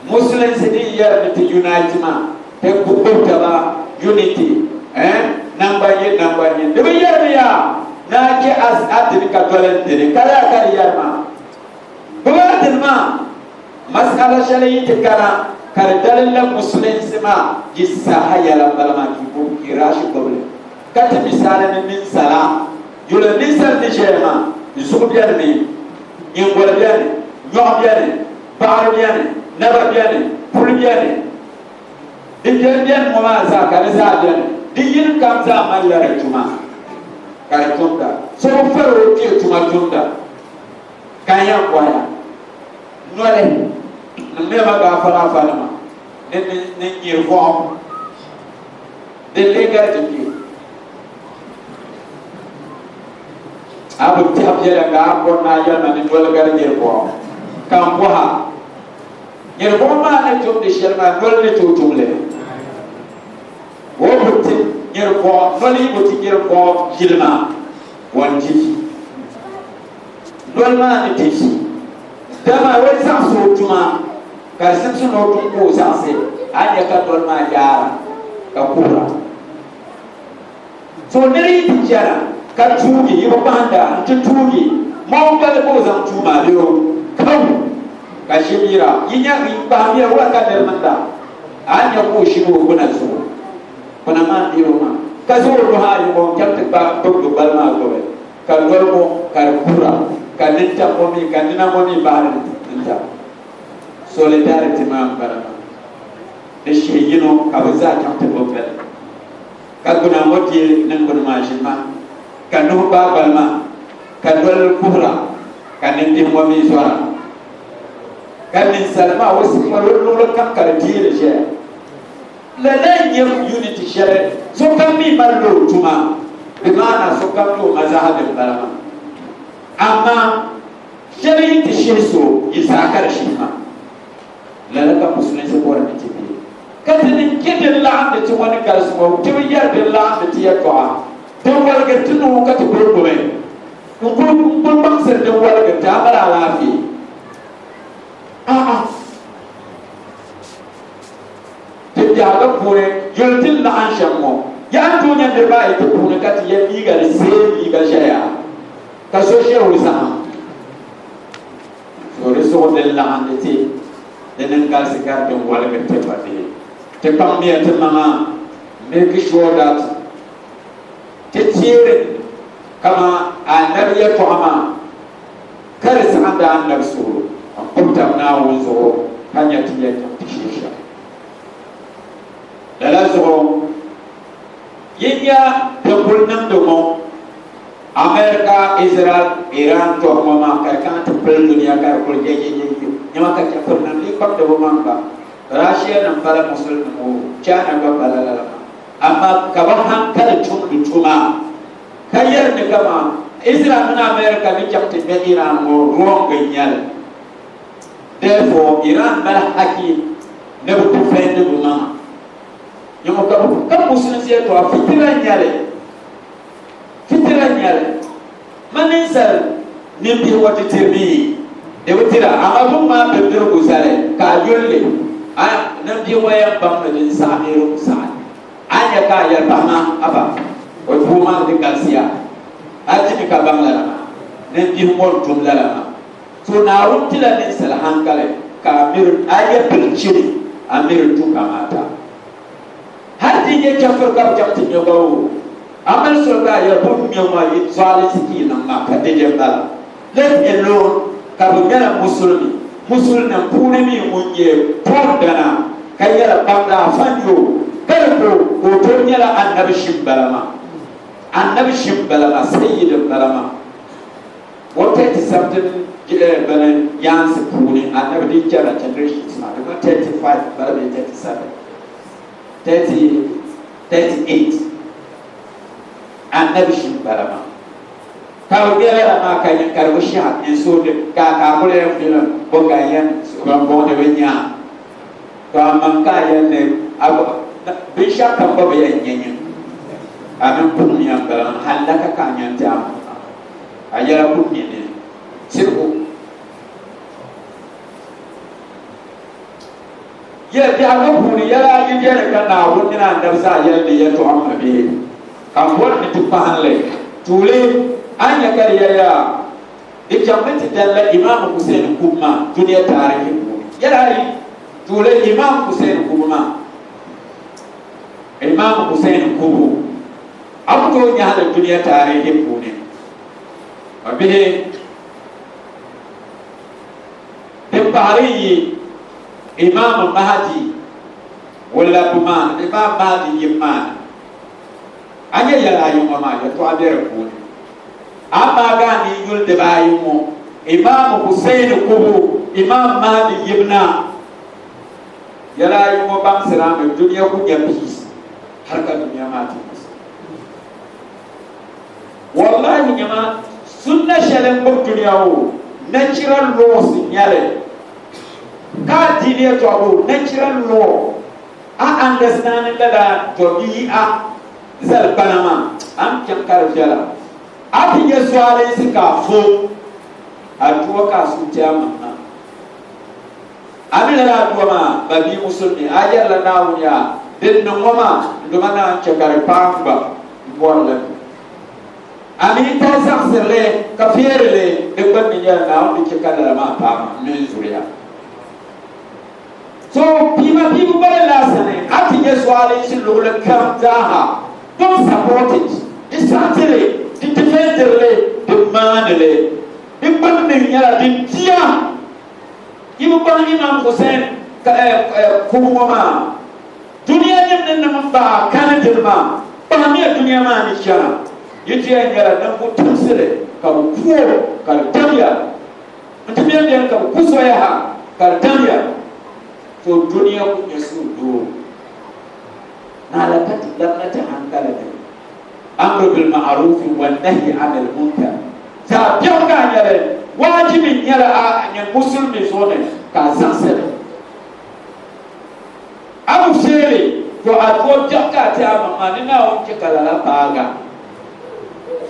Musulinsi din yɛri ni ti unite maa, ti gbubi taba unity eh, nangban yini nangban yini. Di bi yɛri mi yaa ni a chɛ a dini ka doli n dini, ka lala ka di yɛri maa. Gbubi a dini maa, masala shɛli yi ti kana ka di dalilla Musulinsi maa di saha yɛla m-bala maa ka yi rashi gbubi li. Ka ti misaali ni ninsala, yuli ninsal ni ʒɛya maa, zuɣu beni mi, nyiŋgoli beni, nyɔɣu beni, Baɣiri beni, naba beni, puli beni. Di beni beni ŋɔ maa zaa ka di zaa beni. Di yini kam zaa malila di tuma ka di tumda. So bi fari o kpee tuma tumda ka n yɛn bɔhiya noli niŋmiya ma gaafara afanima ni ni nyiri vuɣim din lee gari di kpee. A bi tɛhi biɛla ka a bɔri ni a yɛli ma ni noli gari nyiribuɣim, ka m bɔh a, Nyiribuɣim maa ni tumdi shɛli maa, noli ni tooi tum li? O bi ti nyiribuɣim, noli yi bi ti nyiribuɣim jilima, o ni di vi. Noli maa ni di vi, dama o yi zaɣisi o tuma, ka di simsi ni o tum ka o zaɣisi, a ni nya ka noli maa yaara ka kuhira. So nir yi ti chana ka tuugi, yi bi kpahinda nti tuugi, mɔŋ gbali ka o zaŋ tuui maa bee o kawu ka ʒim yira. Yi nya yi kpahimya wula ka nir niŋda? A ni nya ka o ʒini o gbuna zuɣu, gbuna maa n-deer o maa, ka zaŋ o nuhi ayi ŋɔ n-chaŋ ti gba gbibi di gbali maa gbibi, ka noli ŋɔ ka di kuhira, ka nintam ŋɔ mi ka nina ŋɔ mi bahiri nintam. Solidarity maa m-bala maa. Di shihi yino ka bɛ zaa chaŋ ti gbibi bini. Ka gbuna ŋɔ deei niŋgbuni maa ʒini maa, ka nuhi gbaai gbali maa, ka noli kuhira, ka nimbihi ŋɔ mi zɔra. Ka ninsal maa o siɣimali o luɣili kam ka di deei li ʒɛya. Lala n-nyɛ unity shɛli sokam mi mali li o tuma, di maana sokam ni o mazahi din bala maa. Amaa shɛli yi ti shihi so, yi zaa ka di shihi maa. Lala ka musulinsi bɔri ni ti be. Ka ti ni chɛ din laɣimdi ti ŋɔ ni galisi ŋɔ, ti bi yɛri din laɣimdi ti yɛtɔɣa. Din waligiri ti nuu ka ti kul gbubi n-kul n-kul kpaŋsiri din waligiri ti, a mali alaafee? A'a. Ti biɛhigu puuni, yuli ti ni laɣim shɛm ŋɔ, yaa n tooi nya niriba ayi ti puuni ka ti ye liiga di same liiga ʒɛya ka so ʒe o zahim. So di zuɣu din laɣindi ti di niŋ galisi gari din waligiri ti gba bihi. Ti kpaŋmiya ti maŋa make sure that ti teeri kaman Anabi yɛtɔɣa maa ka di saɣindi Anabi suhuri n-gbubi tab Naawuni zuɣu ka nya ti yɛn chaŋ ti shee shɛm. Lala zuɣu yi nya din kuli niŋdi ŋɔ America, Israel, Iran tɔbu ŋɔ maa ka di kana ti pili dunia ka di kuli yɛyɛyɛyɛ nyama ka chɛfurinim lee kpamdi bɛ maŋ gba. Russia nim pala musulinim o, China gba pala lala maa. Amaa ka bɛ hankali tumdi tuma ka yɛri ni kaman Israel mini America ni chaŋ ti ŋmɛ Iran ŋɔ wrong n-nyɛ li. Therefore Iran mali haki ni bɛ defend bɛ maŋa. Nyama ka bɛ ka musulinsi yɛltɔɣa fitila n-nyɛ li. Fitila n-nyɛli. Ma ninsal nimbihi ŋɔ ti tiri mi di bi tira, amaa bɛ ŋmaai bindirigu zali ka a yuli li, a nimbihi ŋɔ yɛn baŋ mi din saɣi bee di ku saɣi. A ni nya ka a yɛli paɣa maa, Haba, o tuo maa di galisiya. A ti mi ka baŋ lala maa. Nimbihi ŋɔ n-tum lala maa. To Naawuni tila ninsal hankali ka a miri a yɛ bilichini, a miri du kamaata. Hal ti nyɛ chɛfiri ka bɛ chaŋ ti ŋme gba o, a mali soli ka a yɛli bɛ ni ŋme ŋɔ yi zualinsi ka yi niŋ maa ka di din bala. Let alone ka bɛ nyɛla musulimi, musulinim puuni mi ŋun nyɛ toondana ka yɛla baŋda afa n-nyɛ o. Ka di ko ka o tooi nyɛla Annabi shim bala maa. Annabi shim bala maa, Sayyid m-bala maa. O 30 something bini yaansi puuni Annabi din chana generations maa, di gba 35 m-bala bee 37, 30, 38. Annabi shim bala maa. Ka bɛ be lala maa ka yɛn ka di bi shɛha n-suhuri ka ka a kuli yɛn kpɛmi bo ka yɛn ban bɔŋɔ ni bɛ nya a. To amaa ka a yɛn ni a binshɛɣu kam gba bi yɛn nya nyin a mini buɣim yɛn bala maa hallaka ka a nya n-ti a maŋa. A yɛla ku mi ni tiribu. Yɛ biɛhigu puuni yɛla ayi beni ka Naawuni mini Anabi zaa yɛli ni yɛtɔɣa m bihi, ka m bɔri ni ti kpahim li. Tuuli, a ni nya ka di yɛliya, Di chaŋmi ti dali la Imam Hussein kubu maa dunia taarihi puuni. Yɛla ayi, tuuli, Imam Hussein kubu maa, Imam Hussein kubu, a ku tooi nyahi li dunia taarihi puuni. M bihi, Din pahiri n-yi Imam Mahdi o labbu maa ni, Imam Mahdi yim maa ni, a nya yɛla ayi ŋɔ maa yɛtɔɣa be di puuni. Amaa ka a ni yuli dibaayi ŋɔ, Imam Hussein kubu, Imam Mahdi yim na, yɛla ayi ŋɔ baŋsiri a mi dunia ku nya peace hali ka dunia maa ti yiɣisi. Wallahi nyama sunna shɛli n gbubi dunia ŋɔ natural laws n nyɛli ka diini yɛtɔɣa bɔ natural law a understand lala to di yi a zali kpana maa a ni chaŋ ka di viɛla a ti nyɛ zualinsi ka a fo aduwa ka a suhu ti a maŋa A mi lala aduwa maa, ba bia Musulmi, a yɛrila Naawuni yaa, din niŋ ŋɔ maa, n doma naan chɛ ka di paai m gba, m bɔri li mi. A mi yi tahi zaɣisiri li ka feeri li, di gbunni nyɛla Naawuni di chɛ ka lala maa paai ma m mini n zuliya. So piima piibu gba di lahi sani, a ti nya zualinsi luɣili kam zaaha, don't support it, di saɣiti li, di defendiri li, di maani li. Di gbunni nyɛla din tiya. Yi bi baŋ Imam Hussein ka kubu ŋɔ maa? Dunia nim ni niŋ m baai kani dini maa, kpahimiya dunia maa ni chana. Yi ti yɛn nyɛla ninvuɣ timsili ka bɛ ku o ka di damya. N ti bɛn beni ka bɛ ku soya ha ka di damya. To dunia ku nyɛ suhudoo. Naɣila ka ti labina ti hankali ni. Amru bil ma'arufi wa nahyi anil munkar. Zaɣ biɛɣu ka a nyɛli, waajibi n-nyɛli a nyɛ musulimi zuɣu ni ka a zaɣisi li. A bi feeli, to aduwa biɛɣu ka a ti a maŋ maa ni Naawuni chɛ ka lala paag a.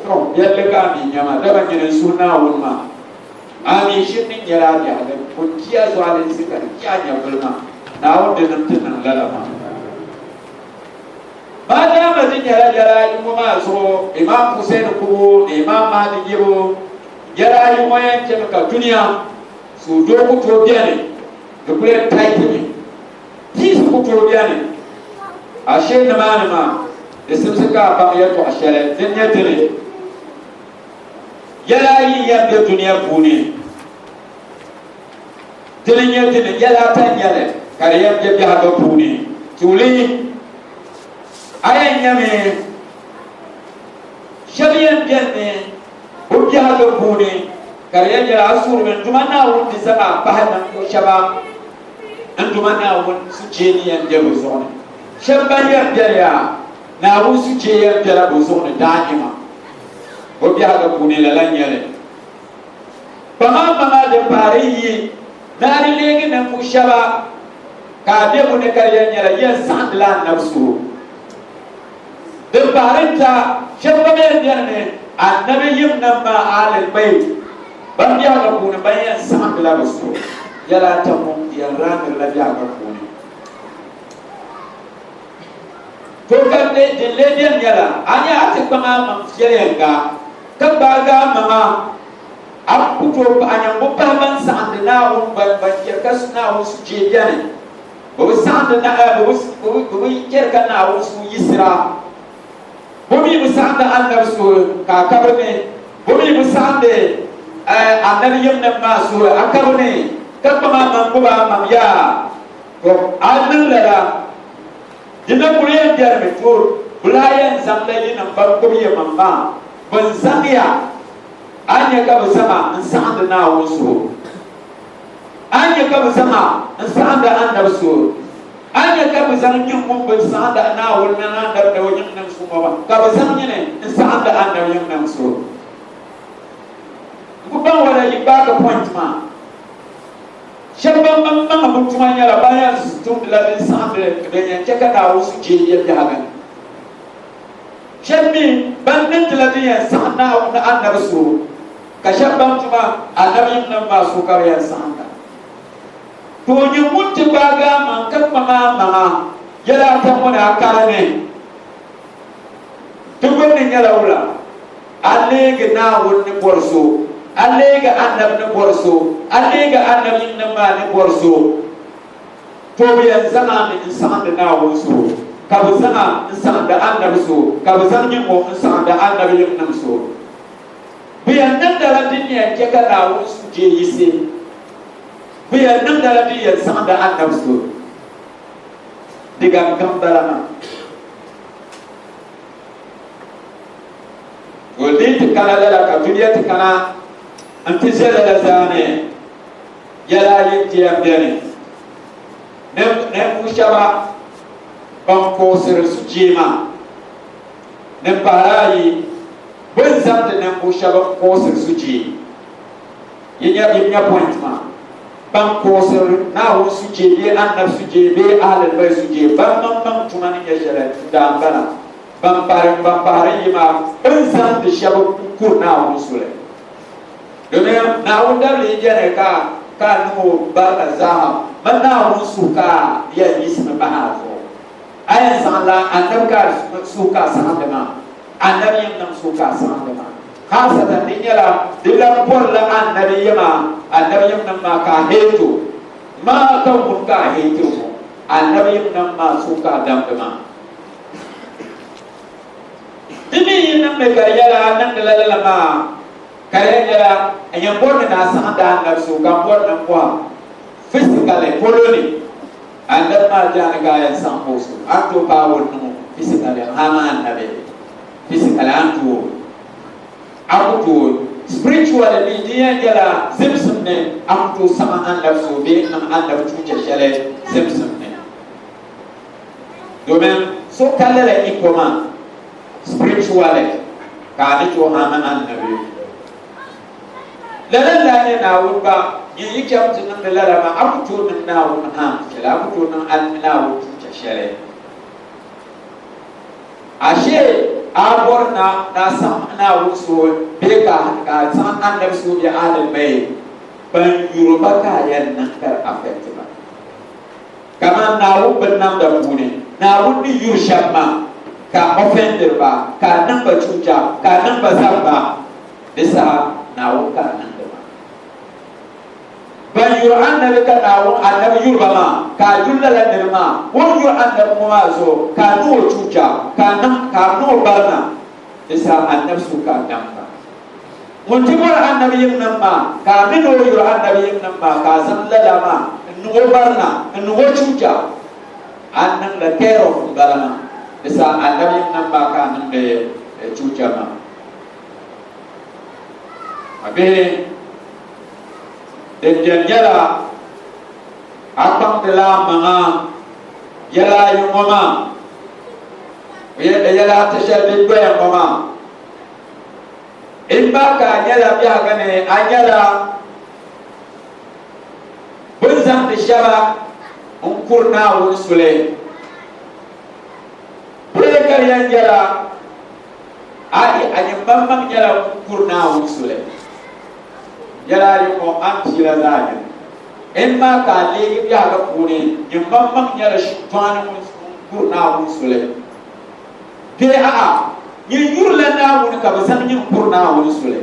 To, yɛlli ka a mi nya maa, dama nyini n-suhi Naawuni maa. A mi ʒiri ni nyɛla a biɛhigu pun ti a zualinsi ka di chɛ a nyɛvili maa. Naawuni di niŋ ti niŋ lala maa. Maa daama di nyɛla yɛla ayi ŋɔ maa zuɣu, Imam Hussein kubu ni Imam Mahdi yibu. Yɛla ayi ŋɔ yɛn chɛmi ka dunia suhudoo ku tooi beni, di kuli yɛn taitimi, peace ku tooi beni. Ashee nimaani maa, di simsi ka a baŋ yɛltɔɣa shɛli din nyɛ dini. Yɛla ayi n-yɛn be dunia puuni. Dini n-nyɛ dini, yɛla ata n-nyɛ li ka di yɛn be biɛhigu puuni. Tuuli, a yɛn nyami shɛba yɛn beni ni bɛ biɛhigu puuni ka di yɛn nyɛla a suurimi n Duuma Naawuni di zaŋ a pahi ninvuɣ shɛba n Duuma Naawuni suchee ni yɛn be bɛ zuɣu ni. Shɛba ban yɛn beni yaa, Naawuni suchee yɛn bela bɛ zuɣu ni daa'ima. Bɛ biɛhigu puuni lala n-nyɛ li. Kpaŋmaŋmaŋa din pahiri yi ni a di leegi ninvuɣ shɛba ka a be bɛ ni ka di yɛn nyɛla yi yɛn saɣindila Annabi suhu. Din pahiri ta, shɛba gba yɛn beni ni Annabi yimnim maa Ahlul Bayt ban biɛhigu puuni ban yɛn saɣindila bɛ suhu. Yɛla ata ŋɔ yɛn raanirila biɛhigu puuni. To ka din lee beni nyɛla a nya a ti kpaŋ a maŋ viɛnyɛliŋga ka gbaagi a maŋa, a ku tooi pahi nyaŋbu pahi ban saɣindi Naawuni ban ban chɛri ka Naawuni suchee beni. Bɛ bi saɣindi na, bɛ bi chɛri ka Naawuni suhu yiɣisira. Bɛ mi bi saɣindi Annabi suhu ka a ka bɛ ni. Bɛ mi bi saɣindi Annabi yimnim maa suhu a ka bɛ ni, ka kpaŋ a maŋ gbubi a maŋ yaa. To a niŋ lala. Di na kuli yɛn bɛrimi to bɛ lahi yɛn zaŋla yinim ban gbubi yimaŋ maa bɛ ni zaŋ ya, a ni nya ka bɛ zaŋ a n-saɣindi Naawuni suhu, a ni nya ka bɛ zaŋ a n-saɣindi Annabi suhu, a ni nya ka bɛ zaŋ nyin ŋun bi saɣindi Naawuni mini Annabi ni o yiŋnim suhu ŋɔ maa, ka bɛ zaŋ nyini n-saɣindi Annabi yiŋnim suhu. N ku baŋ wala yi gbaagi point maa. Shɛba ban maŋ maŋa bi tuma nyɛla ban yɛn tumdila din saɣindi din yɛn chɛ ka Naawuni sujee yɛ biɛhigu ni. Shɛba mi ban niŋdila din yɛn saɣim Naawuni ni Annabi suhu, ka shɛba ban tuma Annabi yiŋnim maa suhu ka bɛ yɛn saɣinda. To o nyɛ ŋun ti gbaagi a maŋ ka kpaŋ a maŋa yɛla ata ŋɔ ni a kari ni. Di gbunni nyɛla wula? A leegi Naawuni ni bɔri so, a leegi Annabi ni bɔri so, a leegi Annabi yiŋnim maa ni bɔri so. To bɛ yɛn zaŋ a mi n-saɣindi Naawuni suhu, ka bɛ zaŋ a n-saɣindi Annabi suhu, ka bɛ zaŋ nyin ŋɔ n-saɣindi Annabi yiŋnim suhu. Bɛ yɛn niŋdala din yɛn chɛ ka Naawuni sujee yiɣisi. Bɛ yɛn niŋdala din yɛn saɣindi Annabi suhu. Di gaŋgaŋ bala maa. To di ti kana lala ka dunia ti kana n-ti ʒe lala zaani, yɛla ayi nti yɛn beni. Ninvuɣ shɛba ban kuɣisiri sujee maa ni m-pahiri ayi, bɛ ni zaŋdi ninvuɣ shɛba n-kuɣisiri sujee. Yi nya, yi nya point maa? Ban kuɣisiri Naawuni sujee bee Annabi sujee bee Ahlul Bayt sujee, ban maŋmaŋ tuma ni nyɛ shɛli n-daa m-bala. Ban pahiri ban pahiri yi maa bɛ ni zaŋdi shɛba n-kuri Naawuni suli. Domin Naawuni dabili yi beni ka ka a niŋ o barika zaaha, man Naawuni suhu ka a yɛn yiɣisimi bahi a zuɣu. A yɛn zaŋla Annabi ka a suhu ka a saɣindi maa, Annabi yɛn niŋ suhu ka a saɣindi maa. Khaasatan di nyɛla di lahi bɔrila Annabi yɛma, Annabi yɛmnim maa ka a heeti o. Maa ka ŋun ka a heeti o ŋɔ, Annabi yɛmnim maa suhu ka a damdi maa. Di mi yi niŋmi ka di nyɛla a niŋdila lala maa ka di yɛn nyɛla a yɛn bɔri ni a saɣindi Annabi so ka m bɔri ni m bɔhi a physically polo ni Annabi maa biɛni ka a yɛn saɣim o so a ni tooi paai o niŋ o physically n-hami Annabi physically a ni tooi a ku tooi spiritually mi di yɛn nyɛla zimsim ni a ku tooi saɣim Annabi so bee n-niŋ Annabi tuucha shɛli zimsim ni. Domin so ka lala iko maa spiritually ka a ni tooi hami Annabi. Lala n-daa nyɛ Naawuni gba nyin yi chaŋ ti niŋdi lala maa a ku tooi niŋ Naawuni harm shɛli, a ku tooi niŋ Naawuni tuucha shɛli. Ashee a bɔri na ni a saɣim Naawuni suhu bee ka a saɣim Annabi suhu bee Ahlul Bayt ban yuri ba ka a yɛn niŋ ka di affect ba. Kaman Naawuni binnamda puuni, Naawuni ni yuri shɛba maa, ka a offendiri ba, ka a niŋ ba chuucha, ka a niŋ ba zamba, di saha Naawuni ka a niŋdi maa. Ban yuri Annabi ka Naawuni Annabi yuri ba maa, ka a yuri lala niri maa, o ni yuri Annabi ŋɔ maa zuɣu, ka a niŋ o chuucha, ka a niŋ, ka a niŋ o barina, di saha Annabi suhu ka a damda. Ŋun ti bɔri Annabi yiŋnim maa, ka a mi ni o yuri Annabi yiŋnim maa, ka a zaŋ lala maa n-niŋ o barina, n-niŋ o chuucha, a ni niŋla care of m-bala maa. Di saha Annabi yiŋnim maa ka a niŋdi chuucha maa. A bihi, din beni nyɛla a kpaŋdila a maŋa yɛla ayi ŋɔ maa, yɛla ata shɛli din doya ŋɔ maa. In ba ka a nyɛla biɛhigu ni a nyɛla bɛ ni zaŋdi shɛba n-kuri Naawuni suli bee ka di yɛn nyɛla a a nyin maŋmaŋ nyɛla ŋun kuri Naawuni suli. Yɛla ayi ŋɔ a ni piila zaa yini. In maa ka a leegi biɛhigu puuni nyin maŋmaŋ nyɛla shintɔɣini ŋun kuri Naawuni suli. Bee a'a, nyin yurila Naawuni ka bɛ zaŋ nyin kuri Naawuni suli.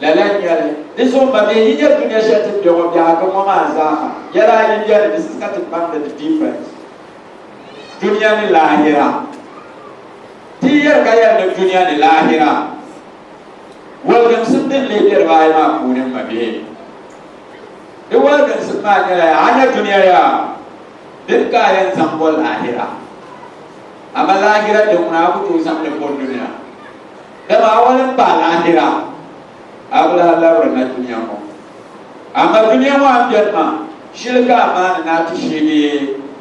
Lala n-nyɛ li. Di zuɣu m mabihi, yi nya dunia shɛli ti ni be ŋɔ biɛhigu ŋɔ maa zaaha, yɛla ayi beni, this is ka ti baŋdi the difference, dunia ni laahira. Ti yi yɛri ka yɛli ni dunia ni laahira, waligimsim din lee be dibaayi maa puuni m mabihi. Di waliginsim maa nyɛla yaa, a nya dunia yaa, din ka a yɛn zaŋ bɔ laahira. Amaa laahira din ŋuna a ku tooi zaŋ li bɔ dunia, dama a wali m-paai laahira, a bi lahi labiri na dunia ŋɔ. Amaa dunia ŋɔ a ni beni maa, shili ka a maani ni a ti sheegi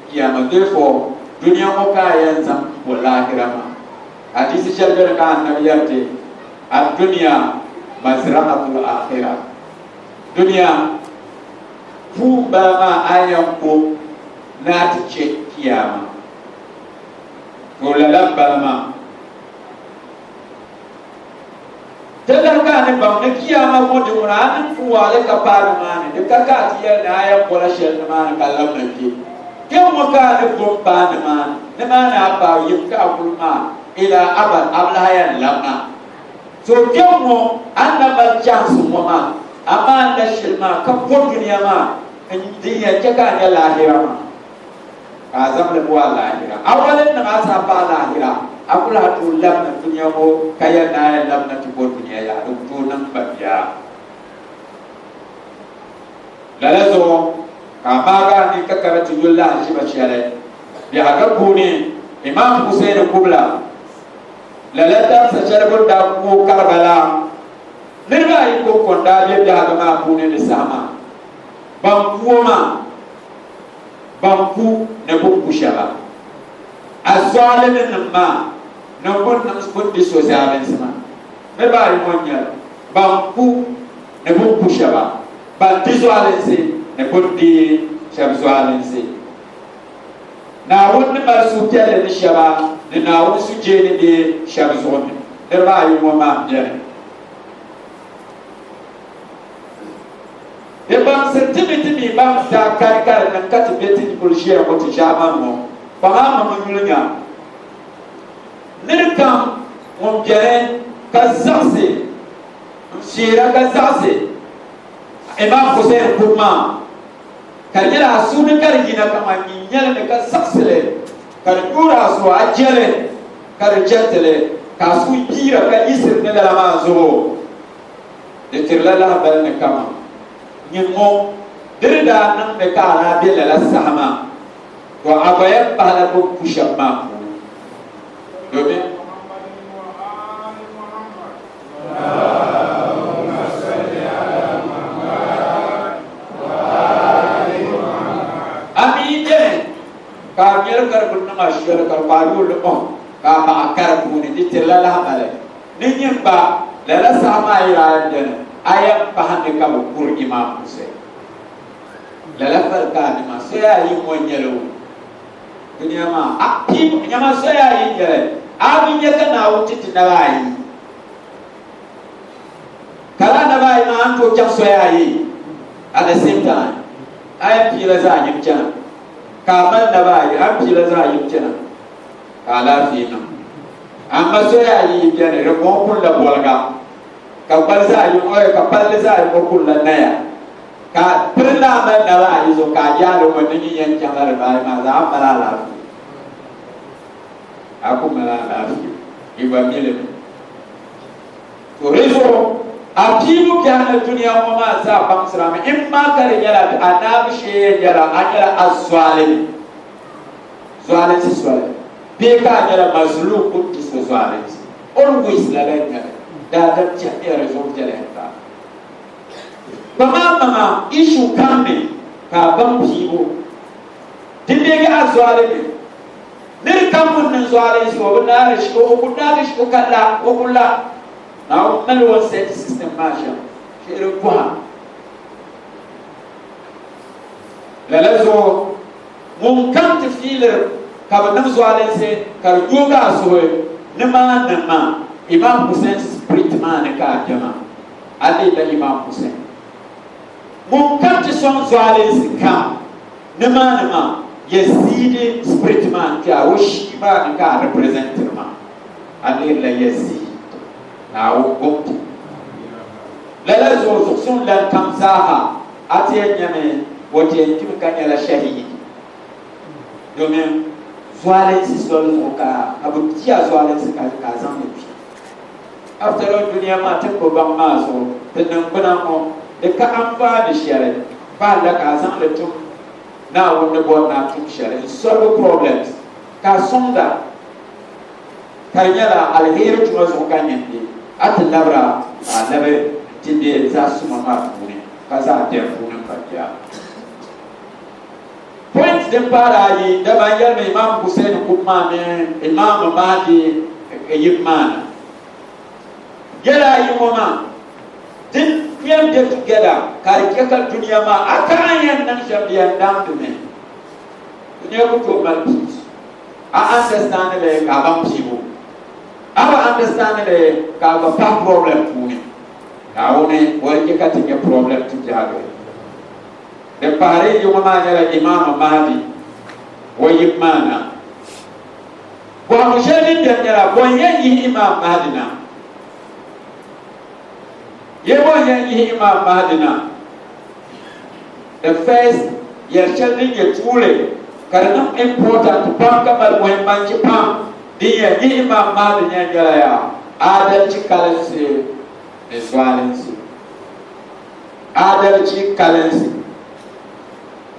kiyama. Therefore, dunia ŋɔ ka a yɛn zaŋ m-bɔ laahira maa. Hadiisi shɛli beni ka Annabi yɛri ti, Ad-dunya mazra'atul akhirah. Dunia puu m-bala maa a yɛn ko ni a ti chɛ kiyama. To lala m-bala maa. Ti lahi ka a ni baŋ ni kiyama ŋɔ di ŋuna a niŋ puu waɣili ka paai nimaani, di ka ka a ti yɛli ni a yɛn bɔla shɛli nimaani ka labina kpe. Kpe ŋɔ ka a ni bo m-paai nimaani, nimaani a paai yim ka a kuli maa ila abad a bi lahi yɛn labina. To kpe ŋɔ a ni na mali chaansi ŋɔ maa, amaa n na shili maa ka bo dunia maa din yɛn chɛ ka a nya laahira maa. Ka a zaŋ li bo a laahira. A wali n-niŋ a saha paai laahira, a ku lahi tooi labina dunia ŋɔ ka yɛli ni a yɛn labina ti bo dunia yaha, di ku tooi niŋ ba bia. Lala zuɣu ka a maagi a ni ka kana ti yuli lahiʒiba shɛli biɛhigu puuni Imam Hussein kubila. Lala dabisa shɛli bɛ ni daa ku o Karbala, niriba ayi kɔŋko n-daa be biɛhigu maa puuni di saha maa, ban ku o maa, ban ku ni bɛ ku shɛba, Azɔaliminim maa ni bɛ niŋ bɛ ni di so zaalinsi maa. Niriba ayi ŋɔ n-nyɛ li, ban ku ni bɛ ku shɛba, ban di zualinsi ni bɛ ni di shɛba zualinsi. Naawuni ni mali suhupiɛlli ni shɛba ni Naawuni sujee ni be shɛba zuɣu ni, niriba ayi ŋɔ maa m-beni. Di baŋsiri ti mi ti mi baŋ daa kari ka di niŋ ka ti be ti ni kuli ʒiya ŋɔ ti ʒiɛmani ŋɔ kpaŋ amaŋ yuli nya nir kam ŋun beni ka zaɣisi n-feera ka zaɣisi Imam Hussein kum maa ka di nyɛla a suhu ni ka di yina kaman nyin nyɛli mi ka zaɣisi li ka di yoori a zuɣu a je li ka di jɛriti li ka a suhu biira ka yiɣisiri ni lala maa zuɣu. Di tirila lahibali ni kaman nyin ŋɔ di ni daa niŋdi ka a daa be lala saha maa, to a gba yɛn pahila bɛ ni ku shɛba maa puuni. Domin. A mi yi beni ka a nyɛli ka di bi niŋ a shɛli ka di kpaai yooi li ɔh ka a baɣa ka di puuni, di tirila lahibali. Ni nyin gba, lala saha maa yi daa yɛn beni, a yɛn pahi ni ka bɛ kuri Imam Hussein. Lala fali ka a ni maa, soya ayi ŋɔ n-nyɛ li o dunia maa. A piibu, nyama soya ayi n-nyɛ li, a bi nya ka Naawuni ti ti naba ayi. Ka lala naba ayi maa a ni tooi chaŋ soya ayi at the same time. A yɛn piila zaɣ yini chana, ka a mali naba ayi, a ni piila zaɣ yini chana. Ka alaafee niŋ. Amaa soya ayi yi beni, di ŋɔ kunila boliga, ka gbali zaa yi ŋɔ, ka palli zaa yi ŋɔ kunila naya. Ka piri ni a mali naba ayi zuɣu ka a yaali ŋɔ ni nyin yɛn chaŋla di bayi maa zaa, a ni mali alaafee? A ku mali alaafee, yi gba mi li mi. To di zuɣu a piibu biɛhi ni dunia ŋɔ maa zaa baŋsirami, m ma ka di nyɛla a naabu shee yɛn nyɛla a nyɛla azualimi. Zualinsi soli, bee ka a nyɛla mazlum ŋun di so zualinsi. Always lala n-nyɛ li. Daadam tɛhimiya di zuɣu viɛla n-kpa. Kpama maŋa issue kam ni ka a baŋ piibu. Di deegi a zualimi. Nir kam ŋun niŋ zualinsi o bi naari shi, o ku naagi shi, o ka la, o ku la. Naawuni mali o ni set system maa shɛm, shihiri bɔha. Lala zuɣu Ŋun kam ti fiilir ka bɛ niŋ zualinsi ka di yooi a suhu ni maa niŋ ma Imam Hussein spirit maa ni ka a kpe maa, a leela Imam Hussein. Ŋun kam ti sɔŋ zualinsi kam ni maa ni maa, Yazidi spirit maa n-kpe a, o shii maa ni ka a representiri maa, a leerila Yazid, Naawuni gomti. Lala zuɣu zuɣusuŋ lan kam zaaha A ti yɛn nyami o ti yɛn kpimi ka nyɛla shahid, domin zualinsi soli zuɣu ka a bi ti a zualinsi ka a zaŋ li kpi. After all, dunia maa ti ni bi baŋ maa zuɣu, ti niŋgbuna ŋɔ di ka anfaani shɛli. Paali la ka a zaŋ li tum Naawuni ni bɔri ni a tum shɛli n-solve problems ka a sɔŋda ka di nyɛla aliheri tuma zuɣu ka nyin di a ti labira ka a labi nti be zaɣ suma maa puuni ka zaɣ biɛri puuni m-pa bia. Point din paari ayi, dama n yɛlimi Imam Hussein kum maa mini Imam Mahdi yim maa ni. Yɛla ayi ŋɔ maa din yɛn be together ka di chɛ ka dunia maa a ka a yɛn niŋ shɛm di yɛn damdimi. Dunia ku tooi mali peace. A understand li ka a baŋ piibu. A bi understand li ka a gba pahi problem puuni. Naawuni o di chɛ ka ti nya problem ti biɛhigu. Din pahiri yi ŋɔ maa nyɛla Imam Mahdi o yim maa na. Bɔhimbu shɛli din beni nyɛla bɔ n-yɛn yihi Imam Mahdi na? Ye bɔ n-yɛn yihi Imam Mahdi na? The first yɛl shɛli din nyɛ tuuli ka di niŋ important pam ka mali muhimmanchi pam din yɛn yihi Imam Mahdi na nyɛla yaa adalchi kalinsi ni zualinsi. Adalchi kalinsi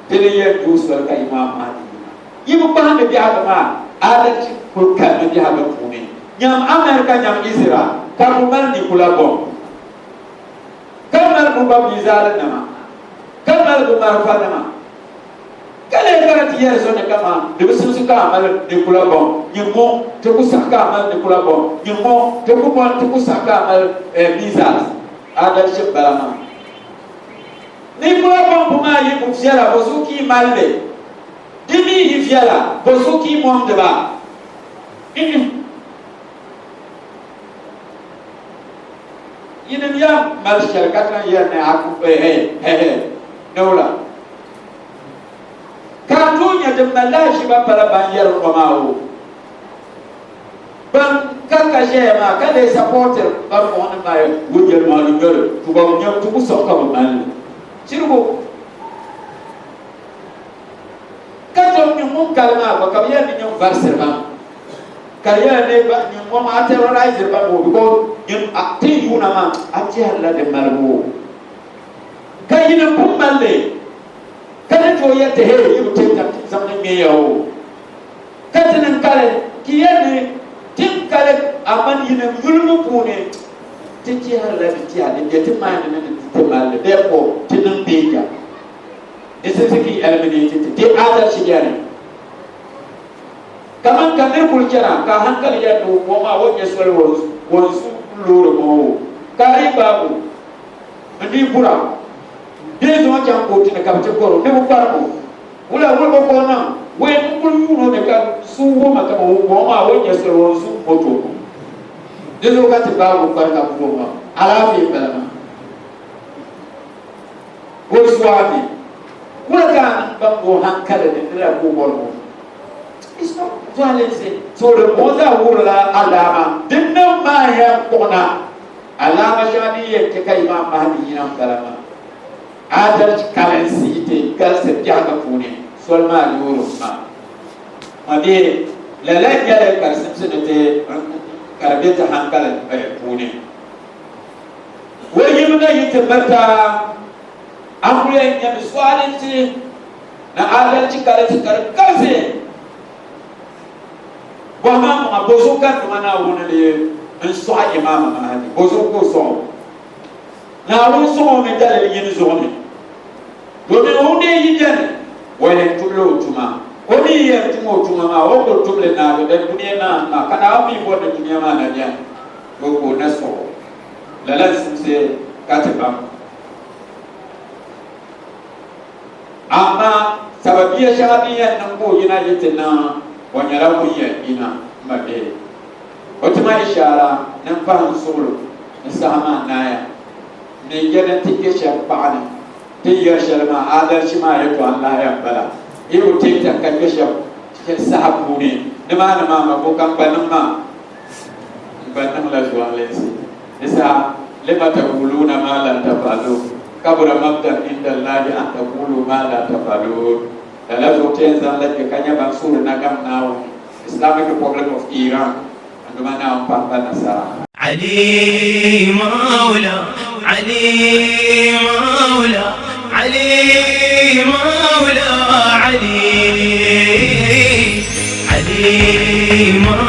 dini yɛn duui soli ka Imam Mahdi yina. Yi bi kpahindi biɛhigu maa adalchi kuli kanimi biɛhigu puuni. Nyam America nyam Israel ka bɛ mali nuclear bomb ka mali bɛ gba missile nima ka mali bɛ marafa nima ka lee kana ti yɛri so ni kaman di bi simsi ka a mali nuclear bomb nyin ŋɔ ti ku saɣi ka a mali nuclear bomb nyin ŋɔ ti ku ti ku saɣi ka a mali missiles adalchi m-bala maa. Nuclear bomb maa yi ku viɛla bɔ zuɣu ka yi mali li? Di mi yi viɛla bɔ zuɣu ka yi mɔŋdi ba? Yinim ya mali shɛli ka ti lan yɛli ni a ku hɛhɛ ni wula? Ka a tooi nya din mali lahiʒiba pala ban yɛri ŋɔ maa o. Ban ka ka ʒɛya maa ka lee sapɔɔtiri ban muɣi ni mali o yɛlimaŋli nyɔri tubabu nyɛbu ti ku sɔŋ ka bɛ mali li chirigu. Ka tom nyin ŋun kali maa gba ka bɛ yɛli ni nyin varisiri ba mi ka di yɛli ni nyin ŋɔ maa a terroriziri ba mi o because nyin a ti yuuna maa a tɛhirila di malibu o ka yinim pun mali li ka ni tooi yɛli ti hey yi bi tɛhita ti zaŋ li ŋme ya o. Ka ti niŋ kali ti yɛli ni ti kali aman yinim yulibu puuni ti tɛhirila di tɛha din be ti mind ni ni ti mali li, therefore ti niŋ danger. Di simsi ka yi eliminate ti di adalchi beni. Kaman ka nir kuli chana ka hankali yɛli ni o maa o ni nya soli o ni su loori ŋɔ o ka a yi gbaagi o n-dii bura bee zaŋ o chaŋ kootu ni ka bɛ ti gɔri o ni bɛ kparim o. Wula wula bɔ ka o niŋ? Wee n kuli yuun o mi ka so wuhi ma kaman o ŋɔ maa o ni nya soli o ni su moto ŋɔ. Di zuɣu ka ti gbaagi o kpari ka buri o maa. Alaafee m-bala maa. O su a mi. Wula ka a niŋ baŋ o hankali ni nira ka o bɔri ŋɔ? It's not violence. So di bɔŋɔ zaa wuhirila alaama din niŋ maa yɛn kpuɣina. Alaama shɛŋa din yɛn chɛ ka Imam Mahdi yina m-bala maa. Adalchi kalinsi yi ti galisi biɛhigu puuni, soli maa yoori ma. Ma bihi, lala n-nyɛli ka di simsi ni ti ka di be ti hankali puuni. O yimina yi ti mirita, a kuli yɛn nyami zualinsi ni adalchi kalinsi ka di galisi. Bɔhima maŋa, bɔzuɣu ka Duuma Naawuni lee n-sɔɣi Imaam Mahdi? Bɔzuɣu ka o sɔɣ o? Naawuni sɔŋ o mi daliri yini zuɣu ni, domin o ni yi beni, o yɛn tumla o tuma. O mi yi yɛn tum o tuma maa, o kul tum li naagi din dunia naan maa, ka Naawuni mi bɔri ni dunia maa na beni, to ka o na sɔɣ o. Lala n-simsi ka ti baŋ. Amaa sababiya shɛŋa din yɛn niŋ ka o yina yi ti niŋ, o nyɛla ŋun yɛn yina m ma bihi. O ti ma ishaara ni m pahi n suɣilo ni saha maa naaya. M mi je ni n ti kpe shɛm paɣa ni. Ti ni yɛri shɛli maa, aadalichi maa yɛtɔɣa n-lahi yɛn bala. Yi bi teei tɛm ka kpe shɛm saha puuni, nimaani maa ma bo ka m gba niŋ maa? M gba niŋla zualinsi. Di saha, lima taquluuna maa laa taf'aluun, kabura maqtan inda Allahi an taqulu maa laa taf'aluun. Lala zuɣu ti yɛn zaŋla kpe ka nya ban suhuri nagam Naawuni. Islamic Republic of Iran n-duma Naawuni pahi ba nasara. Ali Mawla Ali Mawla. علي مولى علي، علي مولى.